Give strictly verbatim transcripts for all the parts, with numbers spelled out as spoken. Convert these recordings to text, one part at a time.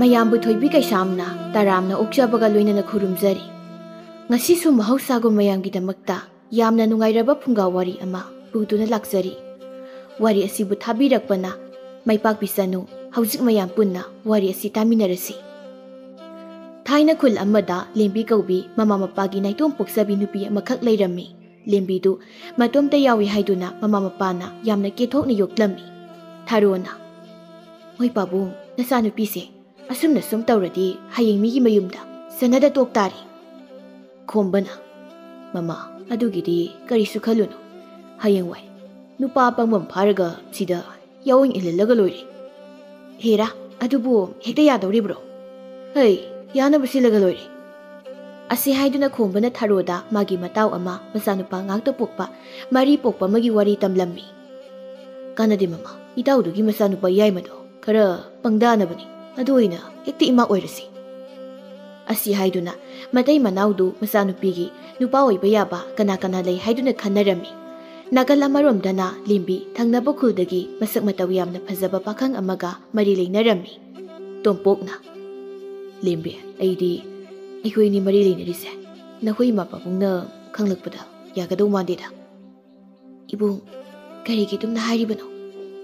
ꯃꯌꯥꯝꯕꯨ ꯊꯣꯏꯕꯤ ꯀꯩꯁꯥꯝꯅ ꯇꯔꯥꯝꯅ ꯑꯣꯛꯆꯕꯒ ꯂꯣꯏꯅꯅ ꯈꯨꯔꯨꯝꯖꯔꯤ꯫ ꯉꯁꯤꯁꯨ ꯃꯍꯧꯁꯥꯒꯨꯝ ꯃꯌꯥꯝꯒꯤꯗꯃꯛꯇ ꯌꯥꯝꯅ ꯅꯨꯡꯉꯥꯏꯔꯕ ꯐꯨꯡꯒꯥ ꯋꯥꯔꯤ ꯑꯃ ꯄꯨꯗꯨꯅ ꯂꯥꯛꯆꯔꯤ꯫ ꯋꯥꯔꯤ ꯑꯁꯤꯕꯨ ꯊꯥꯕꯤꯔꯛꯄꯅ ꯃꯥꯏꯄꯥꯛꯄꯤ ꯆꯅꯨ꯫ ꯍꯧꯖꯤꯛ ꯃꯌꯥꯝ ꯄꯨꯟꯅ ꯋꯥꯔꯤ ꯑꯁꯤ ꯇꯥꯃꯤꯟꯅꯔꯁꯤ꯫ ꯊꯥꯏꯅ ꯈꯨꯜ ꯑꯃꯗ ꯂꯦꯝꯕꯤ ꯀꯧꯕꯤ ꯃꯃꯥ ꯃꯄꯥꯒꯤ ꯅꯥꯏꯇꯣꯝ ꯄꯣꯛꯆꯕꯤ ꯅꯨꯄꯤ ꯑꯃꯈꯛ ꯂꯩꯔꯝꯃꯤ꯫ ꯂꯦꯝꯕꯤꯗꯨ ꯃꯇꯣꯝꯇ ꯌꯥꯎꯏ ꯍꯥꯏꯗꯨꯅ ꯃꯃꯥ ꯃꯄꯥꯅ ꯌꯥꯝꯅ ꯀꯦꯊꯣꯛꯅ ꯌꯣꯛꯂꯝꯃꯤ꯫ ꯊꯥꯔꯣꯅ, "ꯍꯣꯏ ꯄꯥꯕꯨꯡ, ꯅꯆꯥꯅꯨꯄꯤꯁꯦ ꯑꯁꯨꯝꯅ ꯁꯨꯝ ꯇꯧꯔꯗꯤ ꯍꯌꯦꯡ ꯃꯤꯒꯤ ꯃꯌꯨꯝꯗ ꯆꯠꯅꯗ ꯇꯣꯛ ꯇꯥꯔꯦ꯫" ꯈꯣꯝꯕꯅ, "ꯃꯃꯥ, ꯑꯗꯨꯒꯤꯗꯤ ꯀꯔꯤꯁꯨ ꯈꯜꯂꯨꯅꯨ꯫ ꯍꯌꯦꯡꯋꯥꯏ ꯅꯨꯄꯥ ꯑꯄꯪꯕ ꯑꯃ ꯐꯥꯔꯒ ꯁꯤꯗ ꯌꯥꯑꯣꯡ ꯏꯜꯍꯜꯂꯒ ꯂꯣꯏꯔꯦ꯫" "ꯍꯦꯔꯥ, ꯑꯗꯨꯕꯨ ꯍꯦꯛꯇ ꯌꯥꯗꯧꯔꯤꯕ꯭ꯔꯣ? ꯍꯩ, ꯌꯥꯅꯕ ꯁꯤꯜꯂꯒ ꯂꯣꯏꯔꯦ꯫" ꯑꯁꯤ ꯍꯥꯏꯗꯨꯅ ꯈꯣꯝꯕꯅ ꯊꯥꯔꯣꯗ ꯃꯥꯒꯤ ꯃꯇꯥꯎ ꯑꯃ, ꯃꯆꯥꯅꯨꯄꯥ ꯉꯥꯛꯇ ꯄꯣꯛꯄ, ꯃꯔꯤ ꯄꯣꯛꯄ ꯑꯃꯒꯤ ꯋꯥꯔꯤ ꯇꯝꯂꯝꯃꯤ꯫ "ꯀꯥꯟꯅꯗꯦ ꯃꯃꯥ, ꯏꯇꯥꯎꯗꯨꯒꯤ ꯃꯆꯥꯅꯨꯄꯥ ꯌꯥꯏꯃꯗꯣ ꯈꯔ ꯄꯪꯗꯥꯅꯕꯅꯤ꯫ ꯑꯗꯨ ꯑꯣꯏꯅ ꯍꯦꯛꯇ ꯏꯃꯥ ꯑꯣꯏꯔꯁꯤ꯫" ꯑꯁꯤ ꯍꯥꯏꯗꯨꯅ ꯃꯇꯩ ꯃꯅꯥꯎꯗꯨ ꯃꯆꯥꯅꯨꯄꯤꯒꯤ ꯅꯨꯄꯥ ꯑꯣꯏꯕ ꯌꯥꯕ ꯀꯅꯥ ꯀꯅꯥ ꯂꯩ ꯍꯥꯏꯗꯨꯅ ꯈꯟꯅꯔꯝꯃꯤ꯫ ꯅꯥꯀꯜ ꯑꯃꯔꯣꯝꯗꯅ ꯂꯦꯝꯕꯤ ꯊꯪꯅꯕ ꯈꯨꯜꯗꯒꯤ ꯃꯁꯛ ꯃꯇꯧ ꯌꯥꯝꯅ ꯐꯖꯕ ꯄꯥꯈꯪ ꯑꯃꯒ ꯃꯔꯤ ꯂꯩꯅꯔꯝꯃꯤ꯫ ꯇꯣꯝꯄꯣꯛꯅ, "ꯂꯦꯝꯕꯤ, ꯑꯩꯗꯤ ꯑꯩꯈꯣꯏ ꯑꯅꯤ ꯃꯔꯤ ꯂꯩꯅꯔꯤꯁꯦ ꯅꯈꯣꯏ ꯏꯃꯥ ꯄꯥꯕꯨꯡꯅ ꯈꯪꯂꯛꯄꯗ ꯌꯥꯒꯗꯧ ꯃꯥꯟꯗꯦꯗ꯫" "ꯏꯕꯨꯡ, ꯀꯔꯤꯒꯤ ꯑꯗꯨꯝꯅ ꯍꯥꯏꯔꯤꯕꯅꯣ?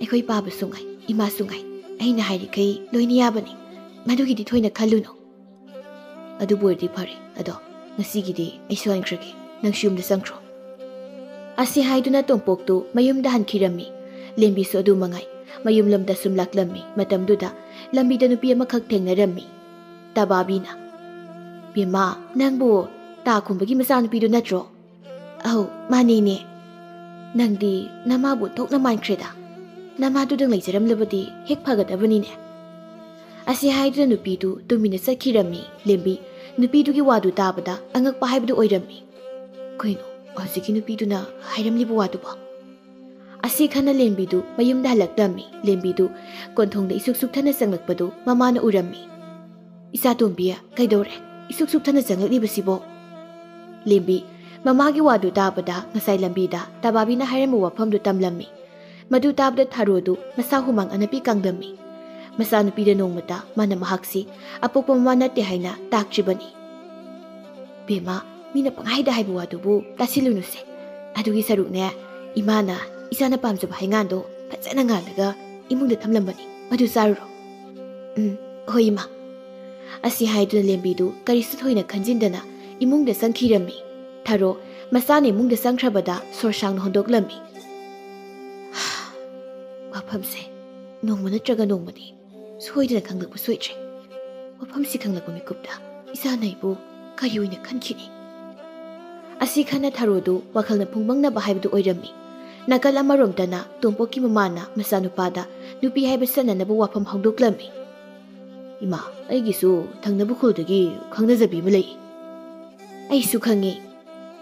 ꯑꯩꯈꯣꯏ ꯄꯥꯕꯁꯨ ꯉꯥꯏ, ꯏꯃꯥꯁꯨ ꯉꯥꯏ, ꯑꯩꯅ ꯍꯥꯏꯔꯤꯈꯩ ꯂꯣꯏꯅ ꯌꯥꯕꯅꯤ꯫ ꯃꯗꯨꯒꯤꯗꯤ ꯊꯣꯏꯅ ꯈꯜꯂꯨꯅꯨ꯫" "ꯑꯗꯨꯕꯨ ꯑꯣꯏꯔꯗꯤ ꯐꯔꯦ꯫ ꯑꯗꯣ ꯉꯁꯤꯒꯤꯗꯤ ꯑꯩꯁꯨ ꯍꯟꯈ꯭ꯔꯒꯦ, ꯅꯪꯁꯨ ꯌꯨꯝꯗ ꯆꯪꯈ꯭ꯔꯣ꯫" ꯑꯁꯤ ꯍꯥꯏꯗꯨꯅ ꯇꯣꯝꯄꯣꯛꯇꯨ ꯃꯌꯨꯝꯗ ꯍꯟꯈꯤꯔꯝꯃꯤ꯫ ꯂꯦꯝꯕꯤꯁꯨ ꯑꯗꯨ ꯃꯉꯥꯏ, ꯃꯌꯨꯝꯂꯣꯝꯗ ꯁꯨꯝ ꯂꯥꯛꯂꯝꯃꯤ꯫ ꯃꯇꯝꯗꯨꯗ ꯂꯝꯕꯤꯗ ꯅꯨꯄꯤ ꯑꯃꯈꯛ ꯊꯦꯡꯅꯔꯝꯃꯤ꯫ ꯇꯕꯥꯕꯤꯅ, "ꯕꯦꯝꯃ, ꯅꯪꯕꯨ ꯇꯥ ꯈꯨꯝꯕꯒꯤ ꯃꯆꯥꯅꯨꯄꯤꯗꯨ ꯅꯠꯇ꯭ꯔꯣ?" "ꯑꯧ, ꯃꯥꯅꯦ ꯏꯅꯦ꯫" "ꯅꯪꯗꯤ ꯅꯃꯥꯕꯨ ꯊꯣꯛꯅ ꯃꯥꯟꯈ꯭ꯔꯦꯗ꯫ ꯅꯃꯥꯗꯨꯗꯪ ꯂꯩꯖꯔꯝꯂꯕꯗꯤ ꯍꯦꯛ ꯐꯒꯗꯕꯅꯤꯅꯦ꯫" ꯑꯁꯤ ꯍꯥꯏꯗꯨꯅ ꯅꯨꯄꯤꯗꯨ ꯇꯨꯃꯤꯟꯅ ꯆꯠꯈꯤꯔꯝꯃꯤ꯫ ꯂꯦꯝꯕꯤ ꯅꯨꯄꯤꯗꯨꯒꯤ ꯋꯥꯗꯨ ꯇꯥꯕꯗ ꯑꯉꯛꯄ ꯍꯥꯏꯕꯗꯨ ꯑꯣꯏꯔꯝꯃꯤ꯫ "ꯀꯩꯅꯣ ꯍꯧꯖꯤꯛꯀꯤ ꯅꯨꯄꯤꯗꯨꯅ ꯍꯥꯏꯔꯝꯂꯤꯕ ꯋꯥꯗꯨꯕꯣ?" ꯑꯁꯤ ꯈꯟꯅ ꯂꯦꯝꯕꯤꯗꯨ ꯃꯌꯨꯝꯗ ꯍꯜꯂꯛꯂꯝꯃꯤ꯫ ꯂꯦꯝꯕꯤꯗꯨ ꯀꯣꯟꯊꯣꯡꯗ ꯏꯁꯨꯛ ꯁꯨꯛꯊꯅ ꯆꯪꯂꯛꯄꯗꯨ ꯃꯃꯥꯅ ꯎꯔꯝꯃꯤ꯫ "ꯏꯆꯥꯇꯣꯝꯕꯤ, ꯀꯩꯗꯧꯔꯦ? ꯏꯁꯨꯛ ꯁꯨꯛꯊꯅ ꯆꯪꯂꯛꯂꯤꯕꯁꯤꯕꯣ?" ꯂꯦꯝꯕꯤ ꯃꯃꯥꯒꯤ ꯋꯥꯗꯨ ꯇꯥꯕꯗ ꯉꯁꯥꯏ ꯂꯝꯕꯤꯗ ꯇꯕꯥꯕꯤꯅ ꯍꯥꯏꯔꯝꯕ ꯋꯥꯐꯝꯗꯨ ꯇꯝꯂꯝꯃꯤ꯫ ꯃꯗꯨ ꯇꯥꯕꯗ ꯊꯥꯔꯣꯗꯨ ꯃꯁꯥ ꯍꯨꯃꯥꯡ ꯑꯅꯞꯄꯤ ꯀꯪꯂꯝꯃꯤ꯫ ꯃꯆꯥꯅꯨꯄꯤꯗ ꯅꯣꯡꯃꯇ ꯃꯥꯅ ꯃꯍꯥꯛꯁꯤ ꯑꯄꯣꯛꯄ ꯃꯃꯥ ꯅꯠꯇꯦ ꯍꯥꯏꯅ ꯇꯥꯛꯇ꯭ꯔꯤꯕꯅꯤ꯫ ꯕꯦꯝꯃ, ꯃꯤꯅ ꯄꯪꯍꯥꯏꯗ ꯍꯥꯏꯕ ꯋꯥꯗꯨꯕꯨ ꯇꯥꯁꯤꯜꯂꯨꯅꯨꯁꯦ꯫ ꯑꯗꯨꯒꯤ ꯁꯔꯨꯛꯅꯦ, ꯏꯃꯥꯅ ꯏꯆꯥꯅ ꯄꯥꯝꯖꯕ ꯍꯩꯉꯥꯟꯗꯣ ꯐꯖꯅ ꯉꯥꯜꯂꯒ ꯏꯃꯨꯡꯗ ꯊꯝꯂꯝꯕꯅꯤ, ꯃꯗꯨ ꯆꯥꯔꯨꯔꯣ꯫ ꯎꯝ, ꯍꯣꯏ ꯏꯃꯥ꯫ ꯑꯁꯤ ꯍꯥꯏꯗꯨꯅ ꯂꯦꯝꯕꯤꯗꯨ ꯀꯔꯤꯁꯨ ꯊꯣꯏꯅ ꯈꯟꯖꯤꯟꯗꯅ ꯏꯃꯨꯡꯗ ꯆꯪꯈꯤꯔꯝꯃꯤ꯫ ꯊꯔꯣ ꯃꯆꯥꯅ ꯏꯃꯨꯡꯗ ꯆꯪꯈ꯭ꯔꯕꯗ ꯁꯣꯔ ꯁꯥꯡꯅ ꯍꯣꯟꯗꯣꯛꯂꯝꯃꯤ꯫ ꯋꯥꯐꯝꯁꯦ ꯅꯣꯡꯃ ꯅꯠꯇ꯭ꯔꯒ ꯅꯣꯡꯃꯗꯤ ꯁꯣꯏꯗꯅ ꯈꯪꯂꯛꯄ ꯁꯣꯏꯗ꯭ꯔꯦ꯫ ꯋꯥꯐꯝꯁꯤ ꯈꯪꯂꯛꯄ ꯃꯤꯀꯨꯞꯇ ꯏꯆꯥꯅ ꯑꯩꯕꯨ ꯀꯔꯤ ꯑꯣꯏꯅ ꯈꯟꯈꯤꯅꯤ? ꯑꯁꯤ ꯈꯟꯅ ꯊꯔꯣꯗꯨ ꯋꯥꯈꯜꯅ ꯐꯨꯡꯕꯪꯅꯕ ꯍꯥꯏꯕꯗꯨ ꯑꯣꯏꯔꯝꯃꯤ꯫ ꯅꯥꯀꯜ ꯑꯃꯔꯣꯝꯗꯅ ꯇꯣꯝꯄꯣꯛꯀꯤ ꯃꯃꯥꯅ ꯃꯆꯥꯅꯨꯄꯥꯗ ꯅꯨꯄꯤ ꯍꯥꯏꯕ ꯆꯠꯅꯅꯕ ꯋꯥꯐꯝ ꯍꯧꯗꯣꯛꯂꯝꯃꯤ꯫ ꯏꯃꯥ, ꯑꯩꯒꯤꯁꯨ ꯊꯪꯅꯕ ꯈꯨꯜꯗꯒꯤ ꯈꯪꯅꯖꯕꯤ ꯑꯃ ꯂꯩ꯫ ꯑꯩꯁꯨ ꯈꯪꯉꯤ꯫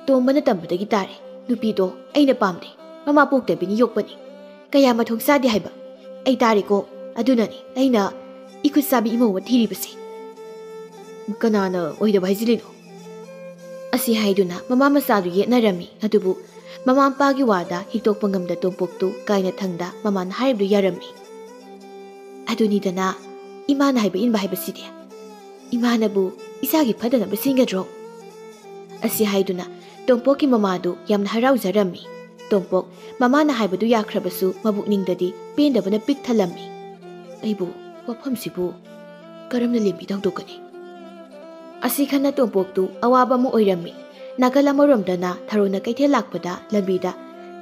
ꯇꯣꯝꯕꯅ ꯇꯝꯕꯗꯒꯤ ꯇꯥꯔꯦ꯫ ꯅꯨꯄꯤꯗꯣ ꯑꯩꯅ ꯄꯥꯝꯗꯦ꯫ ꯃꯃꯥ ꯄꯣꯛꯇꯕꯤꯅ ꯌꯣꯛꯄꯅꯤ꯫ ꯀꯌꯥ ꯃꯊꯣꯡ ꯆꯥꯗꯦ ꯍꯥꯏꯕ ꯑꯩ ꯇꯥꯔꯦꯀꯣ꯫ ꯑꯗꯨꯅꯅꯤ ꯑꯩꯅ ꯏꯈꯨꯠ ꯆꯥꯕꯤ ꯏꯃꯧ ꯑꯃ ꯊꯤꯔꯤꯕꯁꯦ꯫ ꯀꯅꯥꯅ ꯑꯣꯏꯗꯕ ꯍꯥꯏꯖꯤꯜꯂꯤꯅꯣ? ꯑꯁꯤ ꯍꯥꯏꯗꯨꯅ ꯃꯃꯥ ꯃꯆꯥꯗꯨ ꯌꯦꯠꯅꯔꯝꯃꯤ꯫ ꯑꯗꯨꯕꯨ ꯃꯃꯥ ꯃꯄꯥꯒꯤ ꯋꯥꯗ ꯍꯤꯛꯇꯣꯛꯄ ꯉꯝꯗ ꯇꯣꯝꯄꯣꯛꯇꯨ ꯀꯥꯏꯅ ꯊꯪꯗ ꯃꯃꯥꯅ ꯍꯥꯏꯔꯤꯕꯗꯨ ꯌꯥꯔꯝꯃꯤ꯫ ꯑꯗꯨꯅꯤꯗꯅ ꯏꯃꯥꯅ ꯍꯥꯏꯕ ꯏꯟꯕ ꯍꯥꯏꯕꯁꯤꯗꯤ꯫ ꯏꯃꯥꯅꯕꯨ ꯏꯆꯥꯒꯤ ꯐꯗꯅꯕ ꯁꯤꯟꯒꯗ꯭ꯔꯣ? ꯑꯁꯤ ꯍꯥꯏꯗꯨꯅ ꯇꯣꯝꯄꯣꯛꯀꯤ ꯃꯃꯥꯗꯨ ꯌꯥꯝꯅ ꯍꯔꯥꯎꯖꯔꯝꯃꯤ꯫ ꯇꯣꯝꯄꯣꯛ ꯃꯃꯥꯅ ꯍꯥꯏꯕꯗꯨ ꯌꯥꯈ꯭ꯔꯕꯁꯨ ꯃꯕꯨꯛꯅꯤꯡꯗꯗꯤ ꯄꯦꯟꯗꯕꯅ ꯄꯤꯛ ꯊꯜꯂꯝꯃꯤ꯫ ꯑꯩꯕꯨ ꯋꯥꯐꯝꯁꯤꯕꯨ ꯀꯔꯝꯅ ꯂꯦꯝꯕꯤꯗ ꯍꯧꯗꯣꯛꯀꯅꯤ? ꯑꯁꯤ ꯈꯟꯅ ꯇꯣꯝꯄꯣꯛꯇꯨ ꯑꯋꯥꯕ ꯑꯃ ꯑꯣꯏꯔꯝꯃꯤ꯫ ꯅꯥꯀꯜ ꯑꯃꯔꯣꯝꯗꯅ ꯊꯔꯣꯅ ꯀꯩꯊꯦꯜ ꯂꯥꯛꯄꯗ ꯂꯝꯕꯤꯗ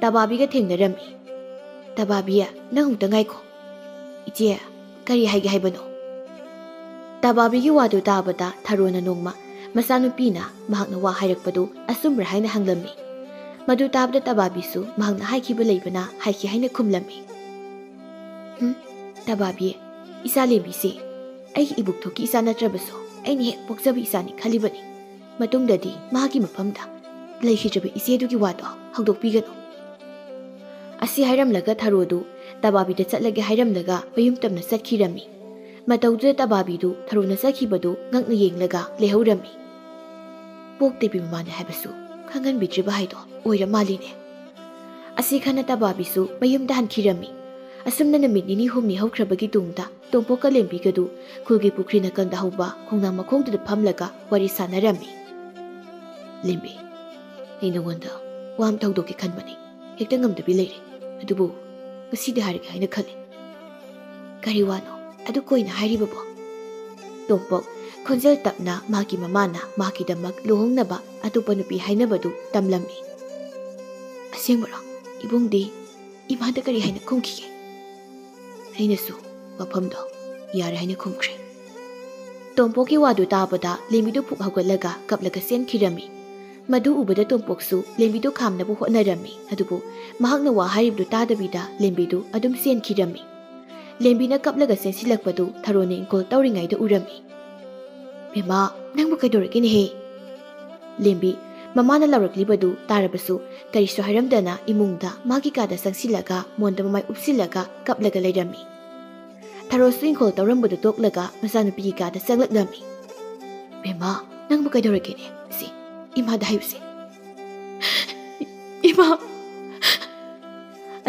ꯇꯕꯥꯕꯤꯒ ꯊꯦꯡꯅꯔꯝꯃꯤ꯫ "ꯇꯕꯥꯕꯤ, ꯅꯪ ꯑꯃꯨꯛꯇ ꯉꯥꯏꯈꯣ꯫ ꯏꯆꯦ, ꯀꯔꯤ ꯍꯥꯏꯒꯦ ꯍꯥꯏꯕꯅꯣ?" ꯇꯕꯥꯕꯤꯒꯤ ꯋꯥꯗꯨ ꯇꯥꯕꯗ ꯊꯔꯣꯅ ꯅꯣꯡꯃ ꯃꯆꯥꯅꯨꯄꯤꯅ ꯃꯍꯥꯛꯅ ꯋꯥ ꯍꯥꯏꯔꯛꯄꯗꯨ ꯑꯆꯨꯝꯕ꯭ꯔꯥ ꯍꯥꯏꯅ ꯍꯪꯂꯝꯃꯤ꯫ ꯃꯗꯨ ꯇꯥꯕꯗ ꯇꯕꯥꯕꯤꯁꯨ ꯃꯍꯥꯛꯅ ꯍꯥꯏꯈꯤꯕ ꯂꯩꯕꯅ ꯍꯥꯏꯈꯤ ꯍꯥꯏꯅ ꯈꯨꯝꯂꯝꯃꯤ꯫ "ꯍꯨꯝ, ꯇꯕꯥꯕꯤ, ꯏꯆꯥ ꯂꯦꯝꯕꯤꯁꯦ ꯑꯩꯒꯤ ꯏꯕꯨꯛꯊꯣꯛꯀꯤ ꯏꯆꯥ ꯅꯠꯇ꯭ꯔꯕꯁꯨ ꯑꯩꯅ ꯍꯦꯛ ꯄꯣꯛꯆꯕ ꯏꯆꯥꯅꯤ ꯈꯜꯂꯤꯕꯅꯤ꯫ ꯃꯇꯨꯡꯗꯗꯤ ꯃꯍꯥꯛꯀꯤ ꯃꯐꯝꯗ ꯂꯩꯈꯤꯗ꯭ꯔꯕ ꯏꯆꯦꯗꯨꯒꯤ ꯋꯥꯗꯣ ꯍꯧꯗꯣꯛꯄꯤꯒꯅꯨ꯫" ꯑꯁꯤ ꯍꯥꯏꯔꯝꯂꯒ ꯊꯔꯣꯗꯨ ꯇꯕꯥꯕꯤꯗ ꯆꯠꯂꯒꯦ ꯍꯥꯏꯔꯝꯂꯒ ꯃꯌꯨꯝ ꯇꯝꯅ ꯆꯠꯈꯤꯔꯝꯃꯤ꯫ ꯃꯇꯧꯗꯨꯗ ꯇꯕꯥꯕꯤꯗꯨ ꯊꯔꯣꯅ ꯆꯠꯈꯤꯕꯗꯨ ꯉꯛꯅ ꯌꯦꯡꯂꯒ ꯂꯩꯍꯧꯔꯝꯃꯤ꯫ ꯄꯣꯛꯇꯕꯤ ꯃꯃꯥꯅꯦ ꯍꯥꯏꯕꯁꯨ ꯈꯪꯍꯟꯕꯤꯗ꯭ꯔꯤꯕ ꯍꯥꯏꯗꯣ ꯑꯣꯏꯔ ꯃꯥꯜꯂꯤꯅꯦ꯫ ꯑꯁꯤ ꯈꯟꯅ ꯇꯕꯥꯕꯤꯁꯨ ꯃꯌꯨꯝꯗ ꯍꯟꯈꯤꯔꯝꯃꯤ꯫ ꯑꯁꯨꯝꯅ ꯅꯨꯃꯤꯠ ꯅꯤꯅꯤ ꯍꯨꯝꯅꯤ ꯍꯧꯈ꯭ꯔꯕꯒꯤ ꯇꯨꯡꯗ ꯇꯣꯝꯄꯣꯛꯀ ꯂꯦꯝꯕꯤꯒꯗꯨ ꯈꯨꯜꯒꯤ ꯄꯨꯈ꯭ꯔꯤ ꯅꯥꯀꯟꯗ ꯍꯧꯕ ꯈꯣꯡꯅꯥꯡ ꯃꯈꯣꯡꯗꯨꯗ ꯐꯝꯂꯒ ꯋꯥꯔꯤ ꯁꯥꯟꯅꯔꯝꯃꯤ꯫ "ꯂꯦꯝꯕꯤ, ꯑꯩ ꯅꯉꯣꯟꯗ ꯋꯥ ꯑꯃ ꯍꯧꯗꯣꯛꯀꯦ ꯈꯟꯕꯅꯤ꯫ ꯍꯦꯛꯇ ꯉꯝꯗꯕꯤ ꯂꯩꯔꯦ꯫ ꯑꯗꯨꯕꯨ ꯉꯁꯤꯗꯤ ꯍꯥꯏꯔꯒꯦ ꯍꯥꯏꯅ ꯈꯜꯂꯤ꯫" "ꯀꯔꯤ ꯋꯥꯅꯣ ꯑꯗꯨ ꯀꯣꯏꯅ ꯍꯥꯏꯔꯤꯕꯕꯣ?" ꯇꯣꯝꯄꯣꯛ ꯈꯣꯟꯖꯦꯜ ꯇꯞꯅ ꯃꯍꯥꯛꯀꯤ ꯃꯃꯥꯅ ꯃꯍꯥꯛꯀꯤꯗꯃꯛ ꯂꯨꯍꯣꯡꯅꯕ ꯑꯇꯣꯞꯄ ꯅꯨꯄꯤ ꯍꯥꯏꯅꯕꯗꯨ ꯇꯝꯂꯝꯃꯤ꯫ "ꯑꯁꯦꯡꯕꯔꯣ? ꯏꯕꯨꯡꯗꯤ ꯏꯃꯥꯗ ꯀꯔꯤ ꯍꯥꯏꯅ ꯈꯨꯝꯈꯤꯒꯦ?" "ꯑꯩꯅꯁꯨ ꯋꯥꯐꯝꯗꯣ ꯌꯥꯔꯦ ꯍꯥꯏꯅ ꯈꯨꯝꯈ꯭ꯔꯦ꯫" ꯇꯣꯝꯄꯣꯛꯀꯤ ꯋꯥꯗꯨ ꯇꯥꯕꯗ ꯂꯦꯝꯕꯤꯗꯨ ꯐꯨꯛ ꯍꯧꯒꯠꯂꯒ ꯀꯞꯂꯒ ꯆꯦꯟꯈꯤꯔꯝꯃꯤ꯫ ꯃꯗꯨ ꯎꯕꯗ ꯇꯣꯝꯄꯣꯛꯁꯨ ꯂꯦꯝꯕꯤꯗꯨ ꯈꯥꯝꯅꯕ ꯍꯣꯠꯅꯔꯝꯃꯤ, ꯑꯗꯨꯕꯨ ꯃꯍꯥꯛꯅ ꯋꯥ ꯍꯥꯏꯔꯤꯕꯗꯨ ꯇꯥꯗꯕꯤꯗ ꯂꯦꯝꯕꯤꯗꯨ ꯑꯗꯨꯝ ꯆꯦꯟꯈꯤꯔꯝꯃꯤ꯫ ꯂꯦꯝꯕꯤꯅ ꯀꯞꯂꯒ ꯆꯦꯟꯁꯤꯜꯂꯛꯄꯗꯨ ꯊꯔꯣꯅ ꯏꯪꯈꯣꯜ ꯇꯧꯔꯤꯉꯩꯗ ꯎꯔꯝꯃꯤ꯫ "ꯕꯦꯝꯃ, ꯅꯪꯕꯨ ꯀꯩꯗꯧꯔꯒꯦꯅꯦꯍꯦ?" ꯂꯦꯝꯕꯤ ꯃꯃꯥꯅ ꯂꯥꯎꯔꯛꯂꯤꯕꯗꯨ ꯇꯥꯔꯕꯁꯨ ꯀꯔꯤꯁꯨ ꯍꯥꯏꯔꯝꯗꯅ ꯏꯃꯨꯡꯗ ꯃꯥꯒꯤ ꯀꯥꯗ ꯆꯪꯁꯤꯜꯂꯒ ꯃꯣꯟꯗ ꯃꯃꯥꯏ ꯎꯞꯁꯤꯜꯂꯒ ꯀꯞꯂꯒ ꯂꯩꯔꯝꯃꯤ꯫ ꯊꯔꯣꯁꯨ ꯏꯪꯈꯣꯜ ꯇꯧꯔꯝꯕꯗꯨ ꯇꯣꯛꯂꯒ ꯃꯆꯥꯅꯨꯄꯤꯒꯤ ꯀꯥꯗ ꯆꯪꯂꯛꯂꯝꯃꯤ꯫ "ꯕꯦꯝꯃ, ꯅꯪꯕꯨ ꯀꯩꯗꯧꯔꯒꯦꯅꯦ? ꯁꯤ ꯏꯃꯥꯗ ꯍꯥꯏꯌꯨꯁꯦ꯫" "ꯏꯃꯥ!"